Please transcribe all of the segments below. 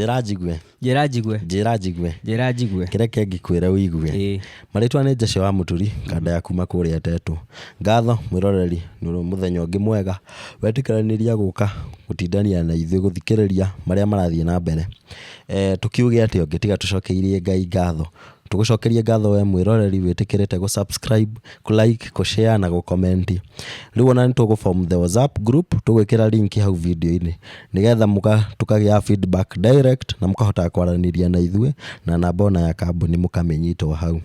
Njĩra njigue. Njĩra njigue. Njĩra njigue. Njĩra njigue. Kĩreke ngĩkwĩre ũigue. Ĩĩ. Marĩtwa nĩ Jesse wa Mũturi, kanda ya kuma kũrĩa Tetũ. Ngatho mwĩroreri nĩ mũthenya ũngĩ mwega wetĩkĩranĩria gũka gũtindania na ithuĩ gũthikĩrĩria marĩa marathiĩ na mbere. Tũkiuge atĩa ũngĩ tiga tũcokeirie Ngai ngatho. Tũgũcokerie ngatho we mwĩroreri wĩtĩkĩrĩte gũ subscribe, kũ like, kũ share na gũ comment. Rĩu ona nĩ tũgũ form the WhatsApp group, tũgwĩkĩra link hau video-inĩ nĩgetha tũkagĩa feedback direct na mũkahotaga kwaranĩria na ithuĩ na namba ona ya kambuni mũkamĩnyita o hau.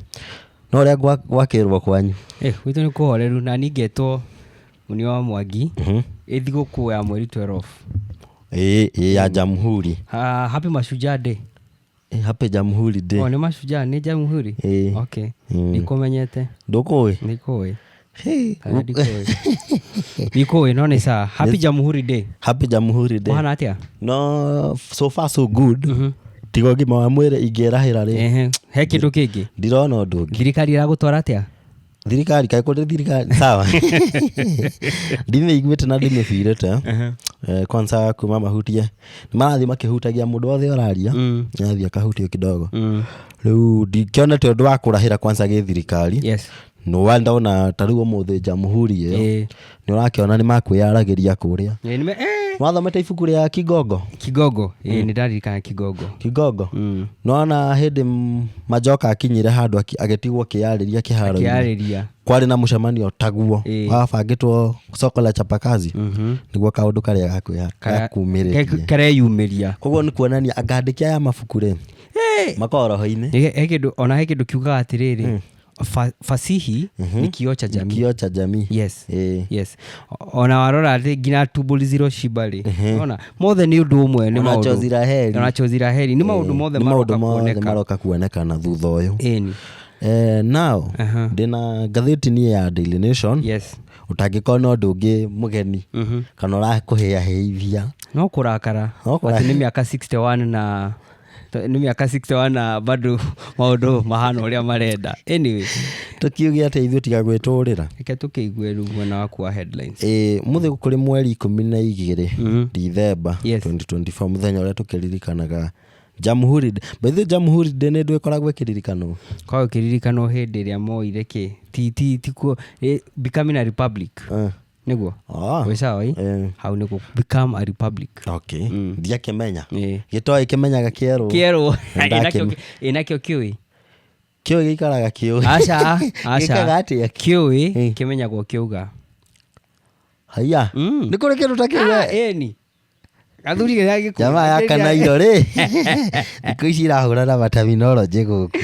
No ũrĩa gwakĩrwo kwanyu? Gwitũ nĩ kũhoreru na niĩ ngetwo Mũnio wa Mwangi. Ĩ thigũkũ ya mweri 12. Ĩĩ ya Jamhuri. Happy Mashujaa Day. Happy Jamhuri Day. Oh, nĩ Mashujaa, nĩ Jamhuri? Ĩĩ. Okay. Ndikũmenyete. Ndũkũĩ? Ndikũĩ. Kana ndikũĩ. Ndikũĩ no nĩ sawa. Happy Jamhuri Day. Happy Jamhuri Day. Kũhana atĩa? No, so far so good. Tiga ũgima wa mwĩrĩ ingĩrahĩra rĩ. Ehe. He kĩndũ kĩngĩ? Ndirona ũndũ ũngĩ. Thirikari ĩragũtwara atĩa? Thirikari kaĩ kũrĩ thirikari sawa. Ndimĩiguĩte na ndimĩbirĩte. Kwanza kuma mahutie. Nĩ marathiĩ makĩhutagia mũndũ wothe ũraria. Nĩarathiĩ akahutio kidogo. Rĩu ndikĩonete ũndũ wa kũrahĩra kwanza gĩthirikari. Yes. Nĩ ndona ta rĩu ũmũthĩ Jamhuri ĩyo. Nĩ ũrakĩona nĩ makwĩyaragĩria kũrĩa. Ĩĩ, nĩme. Wathomete ibuku rĩa Kigongo? Kigongo. Ĩĩ, nĩ ndaririkana Kigongo. Kigongo? Nĩwona hĩndĩ Majoka akinyire handũ agĩtigwo akĩyarĩria kĩharo-inĩ. Akĩyarĩria. Kwarĩ na mũcemanio taguo. Wabangĩtwo soko la chapakazi. Nĩguo kaũndũ karĩa gakumĩrĩtie. Kareyumĩria. Koguo nĩ kuonania anga andĩki aya a mabuku rĩ, makoragwo roho-inĩ. He kĩndũ, ona he kĩndũ kiugaga atĩrĩrĩ, fasihi ni kioo cha jamii. Kioo cha jamii. Yes. Yes. Ona warora atĩ nginya tumbo lisilo-shiba rĩ, ona mothe nĩ ũndũ ũmwe, nĩ Ona maũndũ. Chozi la Heri. Ona Chozi la Heri, nĩ maũndũ mothe Nĩ maũndũ maroka mothe kuoneka. maroka kuonekana thutha ũyũ. Ĩni. Now, ndĩna ngathĩti niĩ ya Daily Nation. Yes. Ũtangĩkorwo na ũndũ ũngĩ mũgeni kana ũrakũhĩahĩithia. No kũrakara. No kũrakara. Atĩ nĩ mĩaka 61 na nĩ mĩaka 61 na bado maũndũ mahana ũrĩa marenda. Anyway. Tũkiuge atĩ ithuĩ tiga gwĩtũrĩra. Reke tũkĩigue rĩu mwena waku wa headlines. Ĩĩ, mũthĩ kũrĩ mweri 12 Dithemba Yes. 2024, mũthenya ũrĩa tũkĩririkanaga Jamhuri Day. By the way, Jamhuri Day nĩ ndũ ĩkoragwo ĩkĩririkanwo? Koragwo ĩkĩririkanwo hĩndĩ ĩrĩa moire kĩ? Ti, ti, ti kuo, becoming a republic. Nĩguo? Wĩ sawa, ĩ? Hau nĩguo become a republic. Okay. Ndiakĩmenya. Ĩĩ. Gĩtoĩ kĩmenyaga kĩerwo. Kĩerwo. Ndakĩmenya. Ĩ nakĩo kĩũĩ? Kĩũĩ gĩikaraga kĩũĩ. Aca, aca. Gĩkaga atĩa? Kĩũĩ kĩmenyagwo kĩauga. Haiya. Nĩ kũrĩ kĩndũ ta kĩu we? Ĩni. Gathuri gĩrĩa gĩkuũ. Jamaa ya Kanairo rĩ. Thikũ ici irahũra na terminology gũkũ.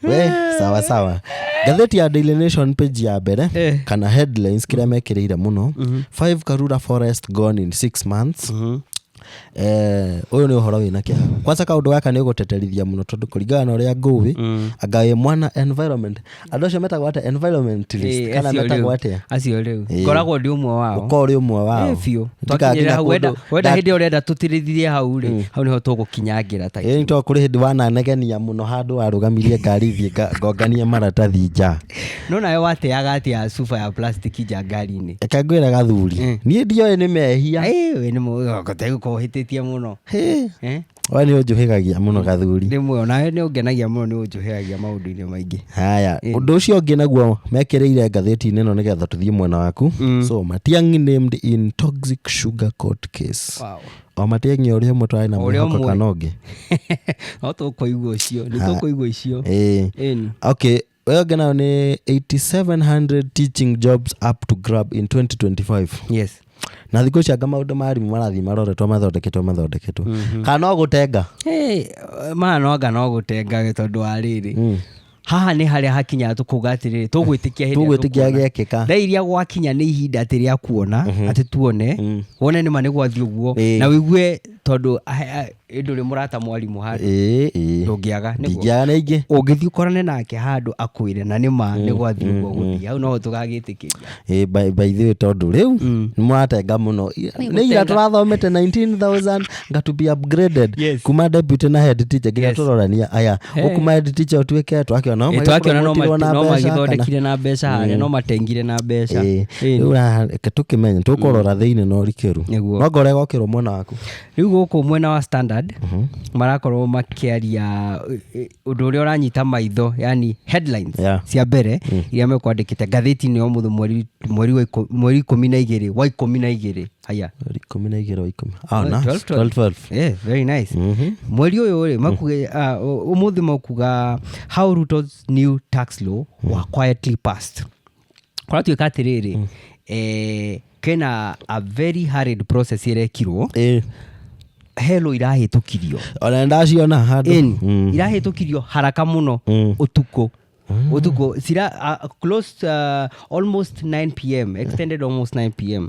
We, sawa sawa. Ngathĩti ya Daily Nation page ya mbere kana headlines kĩrĩa mekĩrĩire mũno. 5 Karura Forest gone in 6 months. Ũyũ nĩ ũhoro wĩna kĩeha. Kwanza kaũndũ gaka nĩ ũgũteterithia mũno tondũ kũringana na ũrĩa ngũĩ, anga wĩ mwana environment. Andũ acio metagwo atĩa? Environmentalist kana metagwo atĩa? Acio rĩu. Ngoragwo ndĩ ũmwe wao. Ũkorwo ũrĩ ũmwe wao. Ĩĩ biũ. Ndikakinya Twakinyĩrĩra hau, kũndũ wenda hĩndĩ ĩyo ũrenda tũtirithie hau rĩ, hau nĩho tũgũkinyangĩra ta Ĩĩ, nĩ tondũ kũrĩ hĩndĩ wananegenia mũno handũ warũgamirie ngari thiĩ ngonganie maratathi nja. No nawe wateaga atĩa cuba ya plastic nja ngari-inĩ? Reke ngwĩre gathuri, niĩ ndioĩ nĩ mehia. Ĩĩ, we nĩ gũkorwo ũhĩtĩtie mũno. Hĩ. We nĩ ũnjũhĩgagia mũno gathuri. Rĩmwe onawe nĩ ũngenagia mũno, nĩ ũnjũhĩgagia maũndũ-inĩ maingĩ. Haya, ũndũ ũcio ũngĩ naguo mekĩrĩire ngathĩti-inĩ ĩno nĩgetha tũthiĩ mwena waku. So, Matiang'i named in toxic sugar court case. Wow. O Matiang'i ũrĩa ũmwe twarĩ na Ũrĩa mwĩhoko ũmwe. kana ũngĩ. No tũkũigua ũcio, nĩ tũkũigua icio. Ĩĩ. Ĩni. Okay, ũyũ ũngĩ nayo nĩ 8700 teaching jobs up to grab in 2025. Yes. Na thikũ ici anga maũndũ ma arimũ marathiĩ maroretwo mathondeketwo mathondeketwo. Kana no gũtenga? Hey, maya no anga no gũtenga we tondũ wa rĩrĩ. Haha nĩ harĩa hakinyaga tũkauga atĩrĩrĩ, tũgwĩtĩkia hĩndĩ ĩrĩa Tũgwĩtĩkia tũkuona. gĩekĩka. Thaa iria gwakinya nĩ ihinda atĩ rĩa kuona, atĩ tuone, wone nĩma nĩ gwathiĩ ũguo, na ũigue tondũ ndũrĩ mũrata mwarimũ handũ. Ĩĩ, ĩĩ. Ndũngĩaga, nĩguo. Ndingĩaga nĩ aingĩ. Ũngĩthiĩ ũkorane nake handũ akwĩre na nĩma nĩ gwathiĩ ũguo gũthiĩ, hau noho tũgagĩtĩkĩria. Ĩĩ, by the way, tondũ rĩu nĩ mũratenga mũno. Nĩ ira tũrathomete 19,000 nga to be upgraded. Yes. Kuma deputy na head teacher nginya Yes. tũrorania aya. Ũkuma head teacher ũtuĩke twakĩona no Ĩ, twakĩona no magĩpromotirwo na no mbeca kana- magĩthondekire na mbeca harĩa, no matengire na mbeca. Ĩĩ. Ĩĩ. Rĩu haha, reke tũkĩmenye tũkũrora thĩinĩ na ũrikĩru. Nĩguo. No ngore gokĩrwo mwena waku. Rĩu Rĩu gũkũ mwena wa Standard marakorwo makĩaria ũndũ ũrĩa ũranyita maitho, yani headlines cia mbere iria mekwandĩkĩte ngathĩti-inĩ ya ũmũthĩ, mweri 12 wa 12, haya. Mweri 12 wa 10. Ah, Oh, nice. 12, 12 12. Yeah, very nice. Mweri ũyũ rĩ makuge, ũmũthĩ makuga how Ruto's new tax law were quietly passed. Kũratuĩka atĩrĩrĩ, kena a very hurried process ĩrekirwo, helo irahĩtũkirio. Ona ndaciona handũ. Irahĩtũkirio haraka mũno, ũtukũ ũtukũ cira close, almost 9 p.m., extended almost 9 p.m.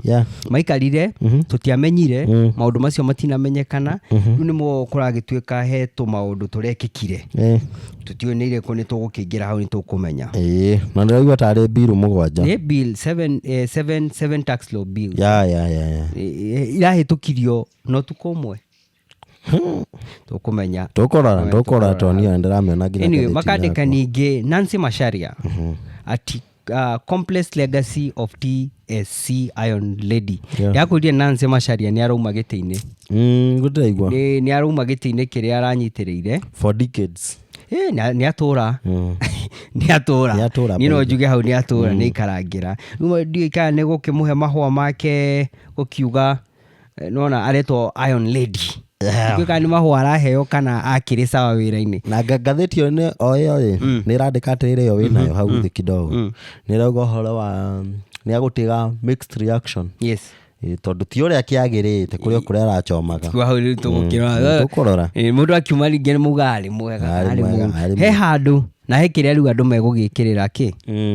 Maikarire tũtiamenyire, maũndũ macio matinamenyekana. Rĩu nĩmo kũragĩtuĩka he tũmaũndũ tũrekĩkire, tũtiũĩ nĩ irĩkũ, nĩ tũgũkĩingĩra hau nĩ tũkũmenya. Ĩĩ, na ndĩraigua tarĩ bill 7. Nĩ bill seven, seven tax law bills Ya. Irahĩtũkirio na ũtukũ ũmwe, tũkũmenya. Tũkũrora tondũ niĩ ndĩramĩona nginya Anyway, ngathĩti-inĩ makandĩka yakwa. Ningĩ Nancy Macharia ati complex legacy of TSC Iron Lady. Ndakũria Nancy Macharia nĩ arauma gĩtĩ-inĩ. Gũtiraigua. Nĩ arauma gĩtĩ-inĩ kĩrĩa aranyitĩrĩire for decades. Nĩ atũra, nĩ atũra. Nĩ atũra. Niĩ no njuge hau nĩ atũra, nĩ aikarangĩra. Rĩu ndiũĩ kana nĩ gũkĩmũhe mahũa make gũkiuga, nona aretwo Iron Lady. Ndiũĩ kana nĩ mahũa araheo kana akĩrĩ sawa wĩra-inĩ. Na ngathĩti ĩyo nĩ o ĩyo ĩ nĩ ĩrandĩka atĩrĩrĩ, ĩyo wĩnayo hau thĩ kidogo nĩ ĩrauga ũhoro wa nĩ agũtiga mixed reaction. Ĩ, tondũ ti ũrĩa kĩagĩrĩte kũrĩ o kũrĩa arachomaga. Kwa hau rĩu tũgũkĩrora. Tũkũrora. Mũndũ akiuma rĩngĩ nĩ maugaga arĩ mwega. Arĩ Arĩ mwega, mũũru. arĩ He mwega. handũ na he kĩrĩa rĩu andũ megũgĩkĩrĩra kĩ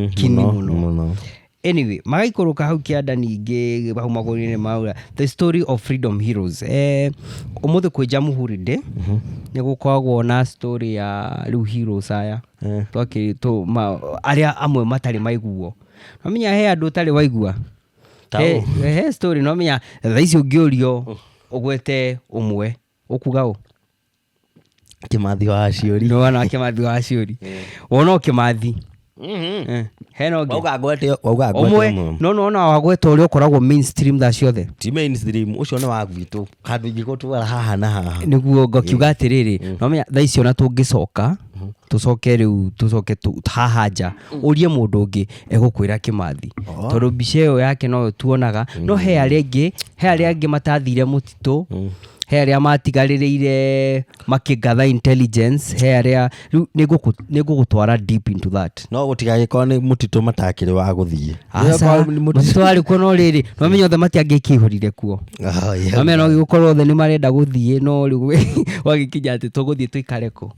kini mũno, mũno. Mũno. Anyway, magaikũrũka hau kĩanda ningĩ hau magũrũ-inĩ mauga the story of freedom heroes. Ũmũthĩ kwĩ Jamhuri Day, nĩ gũkoragwo na story ya rĩu heroes aya. Arĩa amwe matarĩ maiguo, nomenya he andũ ũtarĩ waigua. Ta He, he story, nomenya thaa ici ũngĩũrio ũgwete ũmwe ũkuga ũ? Kĩmathi wa Ciũri. Nĩwona Kĩmathi wa Ciũri, wona o Kĩmathi. Hena ũngĩ? Wauga ngwete ũmwe. Ũmwe. No nona wagweta ũrĩa ũkoragwo mainstream thaa ciothe. Ti mainstream, ũcio nĩ wa gwitũ, handũ ingĩgũtwara haha na haha. Nĩguo ngakiuga atĩrĩrĩ, nomenya thaa ici ona tũngĩcoka tũcoke rĩu tũcoke haha nja ũrie mũndũ ũngĩ egũkwĩra Kĩmathi, tondũ mbica ĩyo yake noyo tuonaga. No he arĩa angĩ, he arĩa angĩ matathire mũtitũ, he arĩa matigarĩrĩire makĩgather intelligence, he arĩa rĩu nĩ ngũgũtwara deep into that. No gũtigagĩkorwo nĩ mũtitũ matakĩrĩ wa gũthiĩ. Aca, Nĩ mũtitũ. Mũtitũ warĩ kuo, no rĩrĩ nomenya othe matiangĩkĩihũrire kuo. Oh, yeah. Nomenya no gĩgũkorwo othe nĩ marenda gũthiĩ, no rĩu gwagĩkinya atĩ tũgũthiĩ tũikare kũ?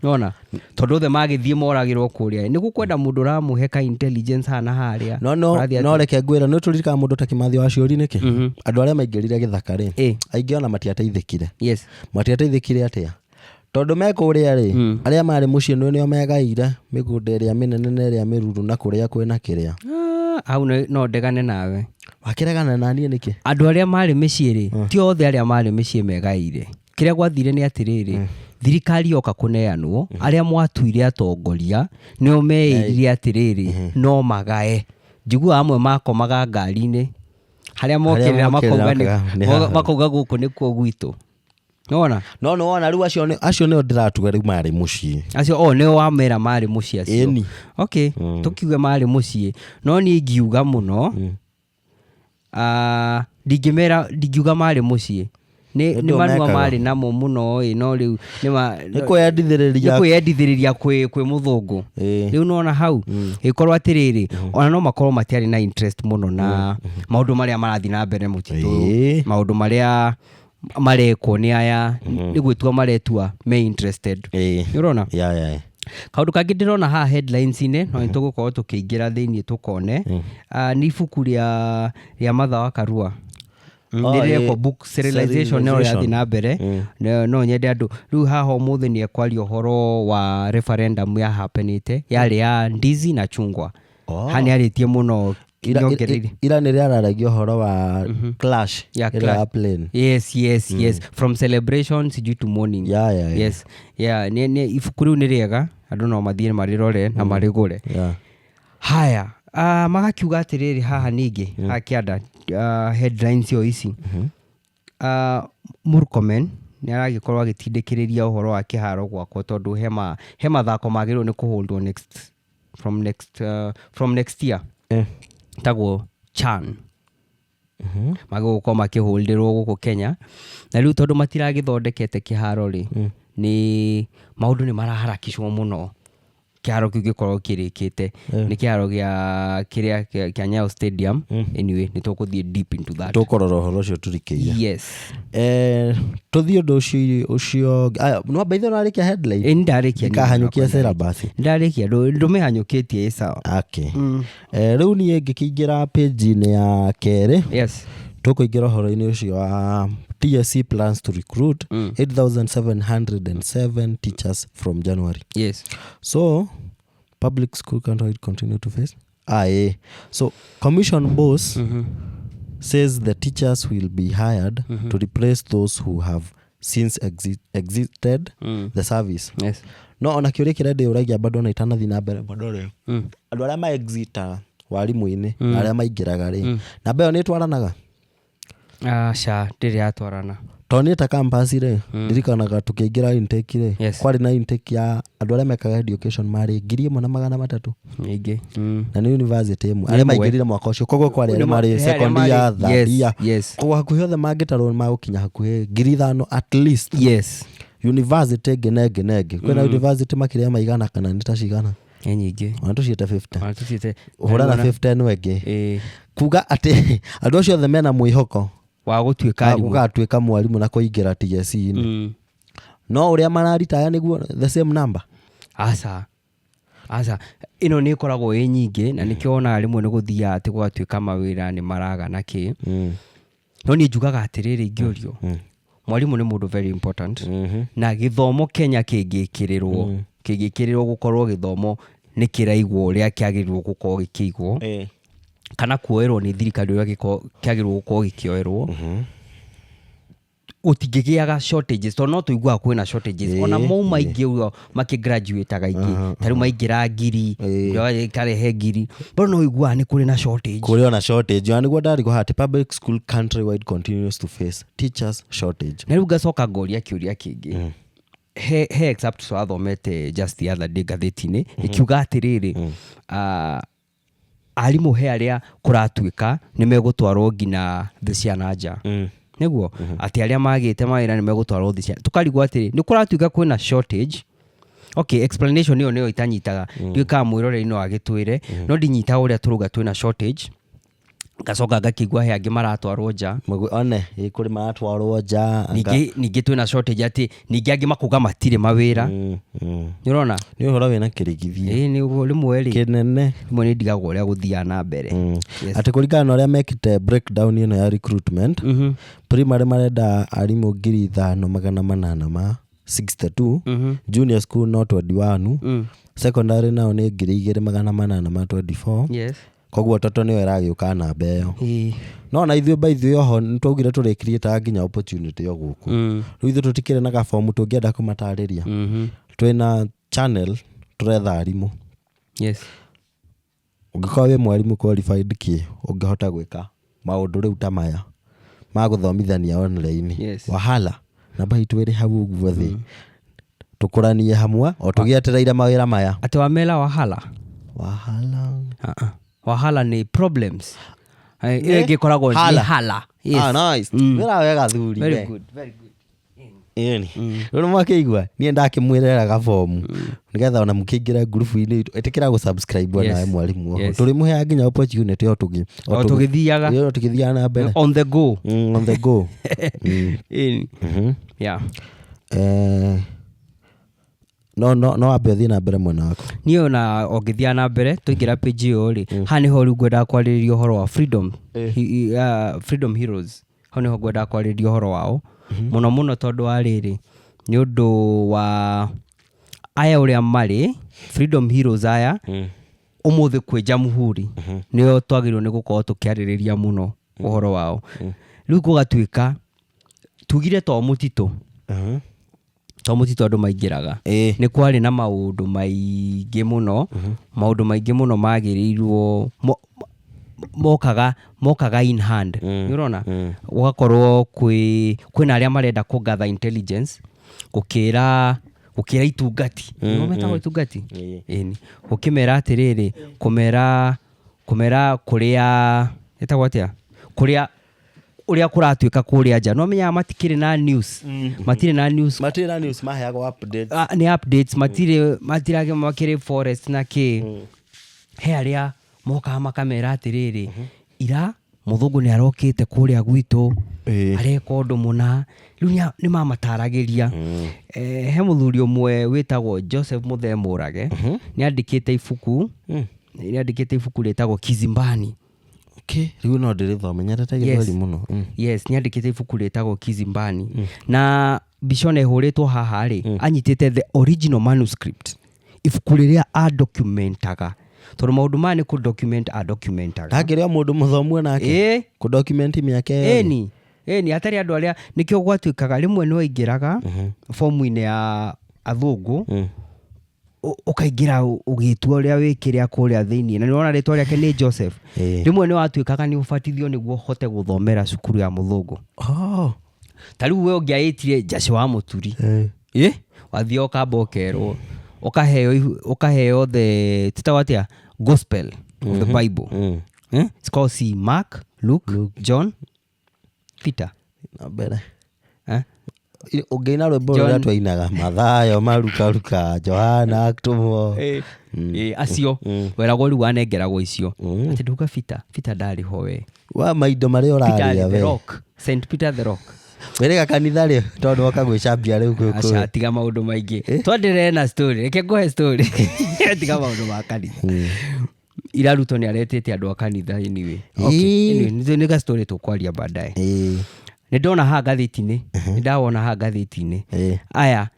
Nona tondũ othe magĩthiĩ moragĩrwo kũrĩa, nĩ gũkwenda mũndũ ũramũhe ka intelligence haha na harĩa. No Ũrathiĩ no reke ngwĩre, nĩ tũririkana mũndũ ta Kĩmathi wa Ciũri nĩkĩ? Andũ arĩa maingĩrire gĩthaka rĩ, aingĩ ona matiateithĩkire. Matiateithĩkire atĩa? Tondũ me kũrĩa rĩ, arĩa marĩ mũciĩ nĩ nĩo megaire mĩgũnda ĩrĩa mĩnene na ĩrĩa mĩruru na kũrĩa kwĩna kĩrĩa. Ah, hau no ndegane nawe. Wakĩregana na niĩ nĩkĩ? Andũ arĩa marĩ mĩciĩ rĩ, ti othe arĩa marĩ mĩciĩ megaire. Kĩrĩa gwathire nĩ atĩrĩrĩ, thirikari yoka kũneanwo, arĩa mwatuire atongoria nĩo meĩrire atĩrĩrĩ no magae. Njiguaga amwe makomaga ngari-inĩ harĩa mokĩrĩra mokĩrĩra makauga makauga nĩ haha. Makauga gũkũ nĩkuo gwitũ, nona. No nĩ wona rĩu acio nĩo ndĩratuga rĩu marĩ mũciĩ. Acio o nĩo wamera marĩ mũciĩ acio. Ĩni. Okay, tũkiuge marĩ mũciĩ, no niĩ ingiuga mũno, ndingĩmera, ndingiuga marĩ mũciĩ nĩ Nĩ nĩ ũndũ manua mekaga. marĩ namo mũno ĩ, no rĩu nĩ kwĩyendithĩrĩria. Nĩ kwĩyendithĩrĩria kwĩ mũthũngũ. Rĩu nona hau ĩkorwo atĩrĩrĩ, ona no makorwo matiarĩ na interest mũno na maũndũ marĩa marathiĩ na mbere mũtitũ, maũndũ marĩa marekwo nĩ aya nĩ gwĩtua maretua me interested. Nĩ ũrona? Ya. Kaũndũ kangĩ ndĩrona haha headlines-inĩ, no nĩ tũgũkorwo tũkĩingĩra thĩinĩ tũkone, nĩ ibuku rĩa Martha wa Karua. Oh, Nĩ rĩrekwo book serialization no rĩrathiĩ na mbere. No nyende andũ rĩu haha ũmũthĩ nĩ ekwaria ũhoro wa referendum ya happenĩte, yarĩ ya ndizi na chungwa. Oh. Haha nĩ arĩtie mũno. Nyongereire. Ira nĩ rĩararagia ũhoro wa clash Ya ĩrĩa clash. ya plane. Yes, from celebration sijui to mourning. Ya. Yes, yeah, nĩ ibuku rĩu nĩ rĩega, andũ no mathiĩ marĩrore na marĩgũre. Haya, magakiuga atĩrĩrĩ haha ningĩ haha kĩanda, headlines cio ici. Murkomen nĩ aragĩkorwo agĩtindĩkĩrĩria ũhoro wa kĩharo gwakwo tondũ he mathako magĩrĩirwo nĩ kũholdwo next from next from next year. Tagwo CHAN, magĩrĩirwo gũkorwo makĩholdĩrwo gũkũ Kenya, na rĩu tondũ matiragĩthondekete kĩharo rĩ, nĩ maũndũ nĩ maraharakicwo mũno kĩharo kĩu gĩkorwo kĩrĩkĩte. Nĩ kĩharo gĩa kĩrĩa kĩa Nyayo Stadium. Anyway, nĩ tũkũthiĩ deep into that. Tũkũrora ũhoro ũcio tũrikĩire. Yes. Tũthiĩ ũndũ ũcio aya, no by the way nĩwarĩkia headline? Ĩ, nĩndarĩkia. Ndikahanyũkia syllabus. Ndarĩkia, ndũmĩhanyũkĩtie, ĩ sawa. Okay. Rĩu niĩ ngĩkĩingĩra page-inĩ ya kerĩ, tũkũingĩra ũhoro-inĩ ũcio wa TSC plans to recruit 8707 teachers from January. So public school countrywide continue to face so commission boss says the teachers will be hired to replace those who have since exited the service. No ona kĩũria kĩrĩa ndĩũragia bado ona itanathiĩ na mbere bado rĩ, andũ arĩa ma exitaga warimũ-inĩ na arĩa maingĩraga rĩ, namba ĩyo nĩ ĩtwaranaga? Aca, ndĩrĩ yatwarana. Tondũ niĩ ta campus rĩ, ndirikanaga tũkĩingĩra intake rĩ, kwarĩ na intake ya andũ arĩa mekaga education marĩ 1300. Nyingĩ. Na nĩ university ĩmwe arĩa Ĩmwe. maingĩrire mwaka ũcio, koguo kwarĩ arĩa marĩ he arĩa second year, third year. Koguo hakuhĩ othe mangĩtarwo magũkinya hakuhĩ 5000 at least. University ĩngĩ na ĩngĩ na ĩngĩ, kwĩna university makĩria maigana kana nĩ ta cigana? Nĩ nyingĩ. Ona tũciĩte 50. Ona tũciĩte. Hũra na 50 ĩno ĩngĩ. Kuga atĩ andũ acio othe mena mwĩhoko wa gũtuĩka wa arimũ. gũgatuĩka mwarimũ na kũingĩra TSC-inĩ. No ũrĩa mararitaya nĩguo the same number. Aca, aca, ĩno nĩ ĩkoragwo ĩ nyingĩ, na nĩkĩo wonaga rĩmwe nĩ gũthiaga atĩ gũgatuĩka mawĩra nĩ maraga na kĩ. No niĩ njugaga atĩrĩrĩ, ingĩũrio, mwarimũ nĩ mũndũ very important, na gĩthomo Kenya kĩngĩkĩrĩrwo gũkorwo gĩthomo nĩ kĩraigwo ũrĩa kĩagĩrĩirwo gũkorwo gĩkĩigwo, kana kuoerwo nĩ thirikari ũrĩa kĩagĩrĩirwo gũkorwo gĩkĩoerwo, gũtingĩgĩaga shortages, tondũ no tũiguaga kwĩna shortages. Ona mau maingĩ ũguo makĩgraduataga aingĩ, ta rĩu maingĩra 1000, ĩkarehe 1000, bado no ũiguaga nĩ kũrĩ na shortage. Kũrĩ ona shortage, ona nĩguo ndarigwo haha atĩ public school countrywide continues to face teachers shortage. Na rĩu ngacoka ngoria kĩũria kĩngĩ. He excerpt twathomete just the other day ngathĩti-inĩ ĩkiuga atĩrĩrĩ, arimũ he arĩa kũratuĩka nĩ megũtwarwo nginya thĩ cia na nja, nĩguo atĩ arĩa magĩte mawĩra nĩ megũtwarwo thĩ cia, tũkarigwo atĩrĩ, nĩ kũratuĩka kwĩna shortage. Okay, explanation ĩyo nĩyo itanyitaga. Ndiũĩ kana mwĩroreri no agĩtwĩre, no ndinyitaga ũrĩa tũrauga twĩna shortage, ngacoka ngakĩigua he angĩ maratwarwo nja. One ĩ kũrĩ maratwarwo nja. Ningĩ twĩna shortage atĩ ningĩ angĩ makuga matirĩ mawĩra. Nĩ ũrona? Nĩ ũhoro wĩna kĩrigithia. Ĩĩ, nĩ ũguo rĩmwe rĩ, kĩnene. Rĩmwe nĩ ndigagwo ũrĩa gũthiaga na mbere. Yes. Atĩ kũringana na ũrĩa mekĩte breakdown ĩno ya recruitment, primary marenda arimũ 5862, junior school no 21, secondary nao nĩ 2824. Koguo toto nĩyo ĩragĩũka namba ĩyo. No na ithuĩ by ithuĩ oho nĩ twaugire tũrĩcreataga nginya opportunity o gũkũ. Rĩu ithuĩ tũtikĩrĩ na gabomu tũngĩenda kũmatarĩria. Twĩna channel tũretha arimũ. Ũngĩkorwo wĩ mwarimũ qualified kĩ ũngĩhota gwĩka maũndũ rĩu ta maya ma gũthomithania online, wahala namba itũ ĩrĩ hau ũguo thĩ, tũkũranie hamwe o tũgĩetereire mawĩra maya. Atĩ wamela wahala? Wahala. Ah, ah. Wahala nĩ problems. Ĩyo ĩngĩ ĩkoragwo nĩ Hala. hala. Yes. Ah, nice. Wĩra wega thuri. Very we. good, very good. Ĩni rĩu nĩ mwakĩigua niĩ ndakĩmwĩrera gabomu nĩgetha ona mũkĩingĩre ngurubu-inĩ itũ, ĩtĩkĩra gũ-subscribe onawe mwarimũ oho. Tũrĩmũheaga nginya opportunity o tũgĩ O tũgĩthiaga. Ĩĩ, o tũgĩthiaga na mbere. On the go. On the go. Ĩni. Yeah. No wambe ũthiĩ na mbere mwena waku. Niĩ ona ũngĩthiaga na mbere twaingĩra page ĩyo rĩ, haha nĩho rĩu ngwendaga kwarĩrĩria ũhoro wa freedom freedom heroes. Hau nĩho ngwendaga kwarĩrĩria ũhoro wao mũno mũno, tondũ wa rĩrĩ, nĩ ũndũ wa aya ũrĩa marĩ freedom heroes aya ũmũthĩ kwĩ jamhuri, nĩo twagĩrĩirwo nĩ gũkorwo tũkĩarĩrĩria mũno ũhoro wao. Rĩu gũgatuĩka tugire to mũtitũ, to mũtitũ andũ maingĩraga, nĩ kwarĩ na maũndũ maingĩ mũno, maũndũ maingĩ mũno magĩrĩirwo. mokaga in hand. Nĩ ũrona gũgakorwo kwĩna arĩa marenda kũ gather intelligence, gũkĩra itungati, nĩmo metagwo itungati. Ĩni, gũkĩmera atĩrĩrĩ, kũmera kũrĩa ĩtagwo atĩa, kũrĩa ũrĩa kũratuĩka kũrĩa nja. No menyaga matikĩrĩ na news, matirĩ na news. Matirĩ na news, maheagwo updates. Ah, nĩ updates, matirĩ, matirage makĩrĩ forest na kĩ. He arĩa mokaga makamera atĩrĩrĩ, ira mũthũngũ nĩ arokĩte kũrĩa gwitũ, areka ũndũ mũna. Rĩu nĩ mamataragĩria. He mũthuri ũmwe wĩtagwo Joseph Mũthee Mũrage, nĩ andĩkĩte ibuku rĩtagwo Kizimbani. Okay, rĩu no ndĩrĩthome, nyendete gĩthweri mũno. Yes, nĩ andĩkĩte ibuku rĩtagwo Kizimbani, na mbica ona ĩhũrĩtwo haha rĩ, anyitĩte the original manuscript, ibuku rĩrĩa adocumentaga, tondũ maũndũ maya nĩ kũ-document adocumentaga. Ndangĩrĩ o mũndũ mũthomu onake kũ-document mĩaka ĩyo. Ĩni, hatarĩ andũ arĩa nĩkĩo gwatuĩkaga rĩmwe nĩ waingĩraga fomu-inĩ ya athũngũ, ũkaingĩra ũgĩtua ũrĩa wĩkĩrĩa kũrĩa thĩiniĩ, na nĩwona rĩtwa rĩake nĩ Joseph. Rĩmwe nĩ watuĩkaga nĩ ũbatithio nĩguo ũhote gũthomera cukuru ya mũthũngũ. Ta rĩu we ũngĩaĩtire Njacĩ wa Mũturi, ĩ wathiĩ ũkamba ũkerwo ũkaheo the tĩtagwo atĩa, gospel of the Bible. Eh? It's called C Mark, Luke, John, Peter. Na mbere. Eh? Ũngĩina rwĩmbo rũrĩa twainaga, Mathayo, Maruka, Johana, Atũmwo. Acio weragwo rĩu wanengeragwo icio, atĩ ndauga Peter, Peter ndarĩ ho we. Wa maindo marĩa Peter ũrarĩa the we. Rock, St Peter the Rock. Wĩrĩga kanitha rĩ, tondũ woka gwĩcambia rĩu Aca, tiga maũndũ maingĩ, twanderere na story. Reke ngũhe story, tiga maũndũ ma kanitha. Ira Ruto nĩ aretĩte andũ a kanitha. Anyway, okay. Anyway, nĩ ga story tũkwaria baadaye. Nĩ ndona haha ngathĩti-inĩ, nĩ ndawona haha ngathĩti-inĩ. Aya,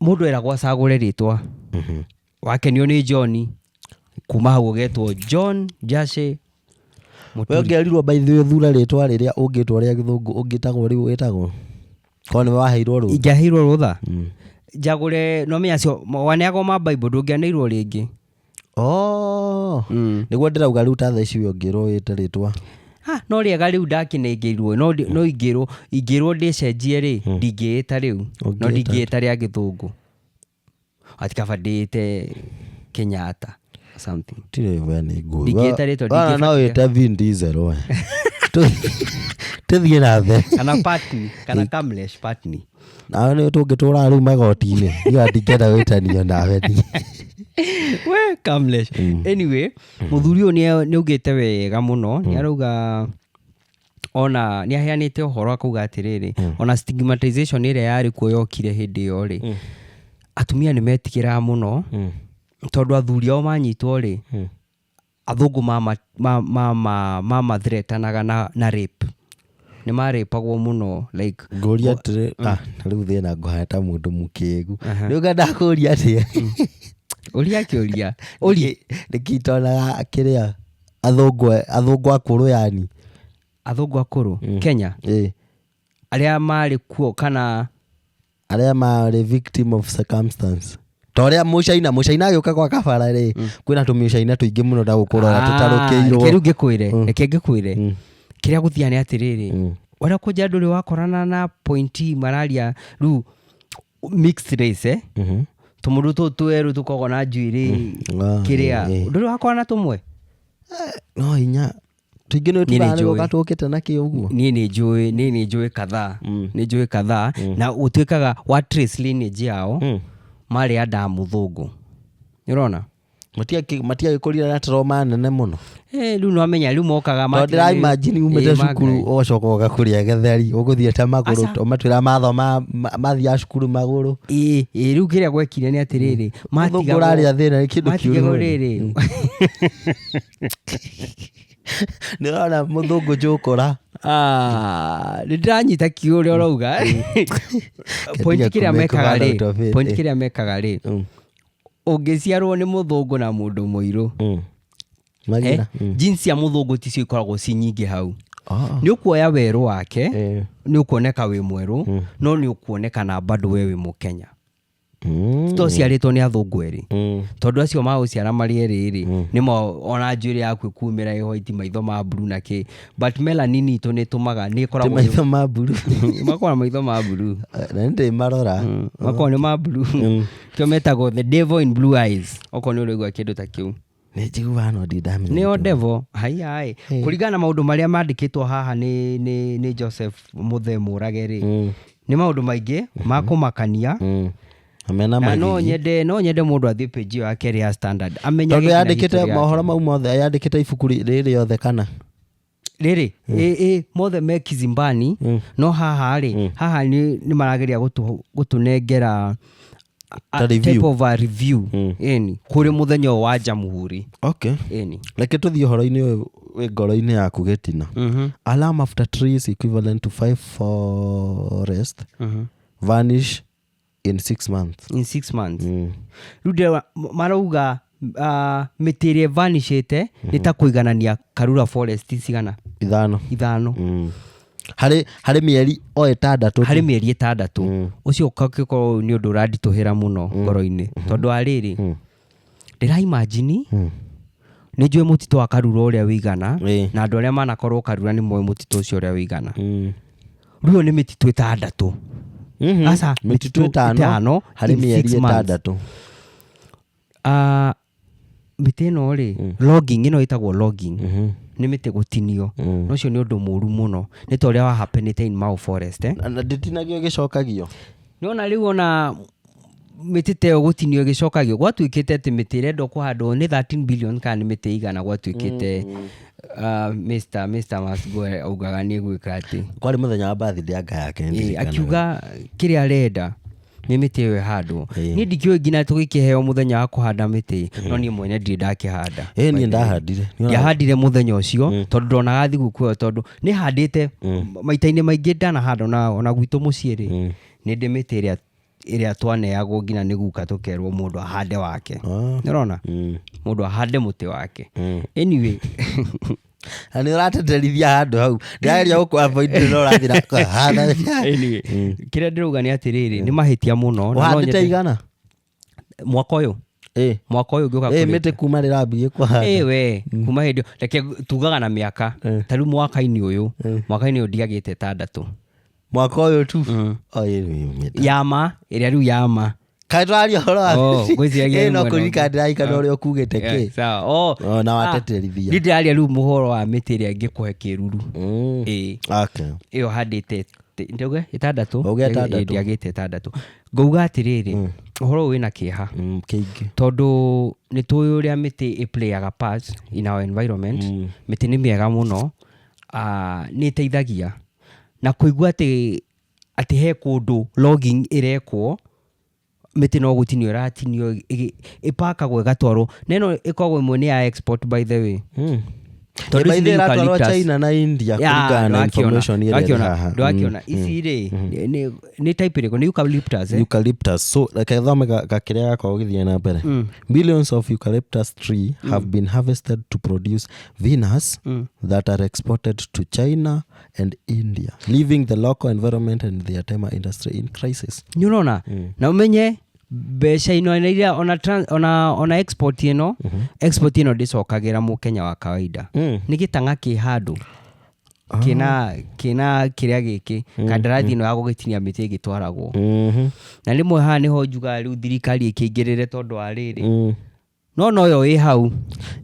mũndũ eragwo acagũre rĩtwa. Wakenio nĩ John, kuma hau ũgetwo John Jace We Mũturi. Ũngĩerirwo by the way ũthure rĩtwa rĩrĩa ũngĩtwo rĩa gĩthũngũ, ũngĩtagwo rĩu wĩtagwo korwo nĩwe waheirwo rũtha? Ingĩaheirwo rũtha njagũre, no menya acio waneagwo ma Bible, ndũngĩaneirwo rĩngĩ. Oh. Nĩguo ndĩrauga rĩu, ta thaa ici we ũngĩrwo wĩte rĩtwa. Ah, no rĩega rĩu ndakĩnengeirwo, no ingĩrwo ndĩcenjie rĩ, ndingĩĩta rĩu no. Ũngĩĩta? Ndingĩĩta rĩa gĩthũngũ, ati kaba ndĩĩte Kenyatta or something. Tirĩ we nĩ ngũĩ. Ndingĩĩta rĩtwa, Ona no ndingĩbatithia. wĩte Vin Diesel we. Tũthiĩ na mbere. Kana Patni, kana Kamlesh Patni. Nawe nĩ tũngĩtũraga rĩu magoti-inĩ, niĩ ndingĩenda gwĩtanio nawe niĩ. We Kamlesh. Anyway, mũthuri ũyũ nĩ augĩte wega mũno, nĩ arauga ona nĩ aheanĩte ũhoro akauga atĩrĩrĩ, ona stigmatization ĩrĩa yarĩ kuo yokire hĩndĩ ĩyo rĩ, atumia nĩ metigĩraga mũno, tondũ athuri ao manyitwo rĩ, athũngũ mamathretanaga na rape, nĩ marĩpagwo mũno like. Ngũria atĩrĩ, ah, rĩu thĩna ngũhana ta mũndũ mũkĩgu rĩu, ngenda kũria atĩa? Ũria kĩũria, ũri. Nĩkĩ itonaga kĩrĩa athũngũ akũrũ yani? Athũngũ akũrũ Kenya? Ĩ. Arĩa marĩ kuo kana? Arĩa marĩ victim of circumstance, ta ũrĩa mũcaina agĩũka gwa kabara rĩ, kwĩna tũmĩcaina tũingĩ mũno ta gũkũrora tũtarũkĩirwo. Reke rĩu ngĩkwĩre, reke ngĩkwĩre kĩrĩa gũthiaga nĩ atĩrĩrĩ, ũrĩa kũnja ndũrĩ wakorana na pointi mararia rĩu mixed race, eh? Tũmũndũ tũtũ twerũ tũkoragwo na njuĩrĩ. Kĩrĩa ndũrĩ wakorana tũmwe? No hinya tũingĩ nĩ Niĩ nĩ tugaga nĩ njũĩ. gũka tũkĩte na kĩ ũguo. Niĩ nĩ njũĩ kadhaa, nĩ njũĩ kadhaa, na gũtuĩkaga wa trace lineage yao, marĩ anda mũthũngũ, nĩ ũrona? Matiagĩkũrire na trauma nene mũno. Eh, rĩu nĩwamenya rĩu mokaga Tondũ matiganĩire- ndĩra imagine umĩte cukuru ũgacoka ũgoka kũrĩa gĩtheri ũgũthiĩte magũrũ. Aca. Ũmatwĩra mathoma mathiaga cukuru magũrũ. Ĩĩ, rĩu kĩrĩa gwekire nĩ atĩrĩrĩ, Mũthũngũ ũrarĩa thĩna nĩ kĩndũ kĩũru matigagwo mũno. rĩrĩ. Nĩ ũrona mũthũngũ njũkũra. Ah, nĩ ndĩranyita kiugo ũrĩa ũrauga. Point Kĩndiga kĩrĩa kũ make mekaga man rĩ, out of it, point eh. kĩrĩa mekaga rĩ, ũngĩciarwo nĩ mũthũngũ na mũndũ mũirũ, Magira. Genes cia mũthũngũ ticio ikoragwo ci nyingĩ hau. Nĩ ũkuoya werũ wake, nĩ ũkuoneka wĩ mwerũ, no nĩ ũkuoneka na bado we wĩ mũkenya. To ciarĩtwo nĩ athũngũ erĩ, tondũ acio magũciara marĩ erĩ rĩ, nĩmo ona njuĩrĩ yaku ĩkumĩra ĩ white, maitho ma blue na kĩ, but melanin itũ nĩ ĩtũmaga nĩ Ti ĩkoragwo maitho ma mburu. Makoragwo na maitho ma blue. Na nĩ ndĩ marora. Makoragwo nĩ ma blue, kĩo metagwo the devil in blue eyes, okorwo nĩ ũraigua kĩndũ ta kĩu. Nĩ njiguaga no ndirĩ ndamenya. Nĩo devil haiya kũringana na maũndũ marĩa mandĩkĩtwo haha nĩ Joseph Mũthee Mũrage rĩ, nĩ maũndũ maingĩ ma kũmakania. Na mena Na no magigi. nyende mũndũ athiĩ page ĩyo ya kerĩ ya Standard amenyage Tondũ nginya yandĩkĩte history yake. mohoro mau mothe, yandĩkĩte ibuku rĩrĩ rĩothe kana? Rĩrĩ ĩ mothe me Kizimbani, no haha rĩ, haha nĩ marageria gũtũnengera a Ta review. Type of a review, ĩni, kũrĩ mũthenya ũyũ wa Jamhuri. Okay. Ĩni. Reke tũthiĩ ũhoro-inĩ ũyũ wĩ ngoro-inĩ yaku gĩtina. Alarm after trees equivalent to five forest vanish in 6 months. In 6 months. Rĩu ndĩrona marauga mĩtĩ ĩrĩa ĩvanishĩte nĩ ta kũiganania Karura Forest cigana? Ithano. Ithano. Harĩ mĩeri o 6 tu. Harĩ mĩeri 6. Ũcio ũgagĩkorwo nĩ ũndũ ũranditũhĩra mũno ngoro-inĩ, tondũ wa rĩrĩ, ndĩra imagine, nĩ njũĩ mũtitũ wa Karura ũrĩa wĩigana, na andũ arĩa manakorwo Karura nĩ moĩ mũtitũ ũcio ũrĩa wĩigana. Rĩu ĩyo nĩ mĩtitũ 6. Aca, mĩtitũ mĩtitũ 5 ĩtano harĩ in mĩeri 6 months. 6. Ah, mĩtĩ ĩno rĩ, logging ĩno ĩtagwo logging, nĩ mĩtĩ gũtinio, na ũcio nĩ ũndũ mũru mũno, nĩ ta ũrĩa wa happenĩte in Mau Forest, eh? Na ndĩtinagio ĩgĩcokagio. Nĩwona rĩu ona mĩtĩ ta ĩyo gũtinio ĩgĩcokagio, gwatuĩkĩte atĩ mĩtĩ ĩrendwo kũhandwo nĩ 13 billion kana nĩ mĩtĩ igana gwatuĩkĩte, Mr. Must Go augaga nĩ gwĩka atĩ Kwarĩ mũthenya wa birthday anga yake, ndirikanaga. Akiuga kĩrĩa arenda nĩ mĩtĩ ĩyo ĩhandwo. Niĩ ndikĩũĩ nginya tũgĩkĩheo mũthenya wa kũhanda mĩtĩ, no niĩ mwene ndirĩ ndakĩhanda. Ĩ, niĩ ndahandire. Ndiahandire mũthenya ũcio tondũ ndonaga thigũkũ ĩyo, tondũ nĩ handĩte maita-inĩ maingĩ, ndanahanda ona gwitũ mũciĩ rĩ, nĩ ndĩ mĩtĩ ĩrĩa twaneagwo nginya nĩ guka, tũkerwo mũndũ ahande wake. Nĩũrona, mũndũ ahande mũtĩ wake. Anyway. Na nĩ ũrateterithia handũ hau, ndĩrageria gũkũ avoid no ũrathiĩ na kũhanda. Anyway, kĩrĩa ndĩrauga nĩ atĩrĩrĩ, nĩ mahĩtia mũno na no Ũhandĩte igana? Mwaka ũyũ? Mwaka ũyũ ngĩũka Ĩ, mĩtĩ kuma rĩrambie kũhanda. Ĩ we, kuma hĩndĩ ĩyo, reke tugaga na mĩaka, ta rĩu mwaka-inĩ ũyũ ndiagĩte 6. Mwaka ũyũ tu? Oh, ĩ, mĩtĩ. Yama ĩrĩa rĩu yama. Kaĩ tũraria ũhoro wa Oh, ngwĩciragia Ĩ, no nĩ mwena kũririkana ũngĩ. ndĩrarikana ũrĩa ũkugĩte kĩ. Sawa. Oh, Oh, na ah, wateterithia. Niĩ ndĩraria rĩu mũhoro wa mĩtĩ ĩrĩa ĩngĩkũhe kĩruru. Ĩ. Ĩyo handĩte ndauga 6. Wauga Ĩ, 6. Ndiagĩte 6. Ngauga atĩrĩrĩ, ũhoro ũyũ wĩna kĩeha, Kĩingĩ. tondũ nĩ tũĩ ũrĩa mĩtĩ ĩ playaga part in our environment. Mĩtĩ nĩ mĩega mũno, nĩ ĩteithagia na kũigua atĩ he kũndũ logging ĩrekwo, mĩtĩ no gũtinio ĩratinio, ĩpakagwo ĩgatwarwo, na ĩno ĩkoragwo ĩmwe nĩ ya export, by the way. Tondũ Ĩ, ici by the nĩ way, ĩratwarwo eucalyptus. China na India, Ya, kũringana na ndwakĩona, information ĩrĩa ĩrĩ haha. Ndwakĩona ici rĩ, nĩ type ĩrĩkũ? Nĩ eucalyptus, eh? Eucalyptus. So reke thome gakĩrĩa gakorwo gĩthiĩ na mbere. Billions of eucalyptus tree have been harvested to produce veneers that are exported to China and India, leaving the local environment and the timber industry in crisis. Nĩ ũrona, na ũmenye mbeca ino na iria ona export ĩno, export ĩno ndĩcokagĩra mũkenya wa kawaida. Nĩ gĩtang'a kĩ handũ kĩna kĩrĩa gĩkĩ kandarathi ĩno ya gũgĩtinia mĩtĩ ĩgĩtwaragwo. Na rĩmwe haha nĩho njugaga rĩu thirikari ĩkĩingĩrĩre, tondũ wa rĩrĩ, no noyo ĩ hau.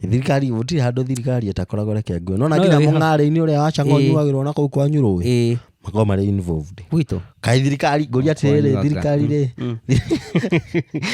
Thirikari, gũtirĩ handũ thirikari ĩtakoragwo, reke nguo nona No nginya yo ĩ hau. mũng'arĩ-inĩ ũrĩa wa canga ũnyuagĩrwo na kũu kwanyu rũĩ, makoragwo marĩ involved. Gwitũ? Kaĩ thirikari, ngũria atĩrĩrĩ, Kwanyu anga. thirikari rĩ,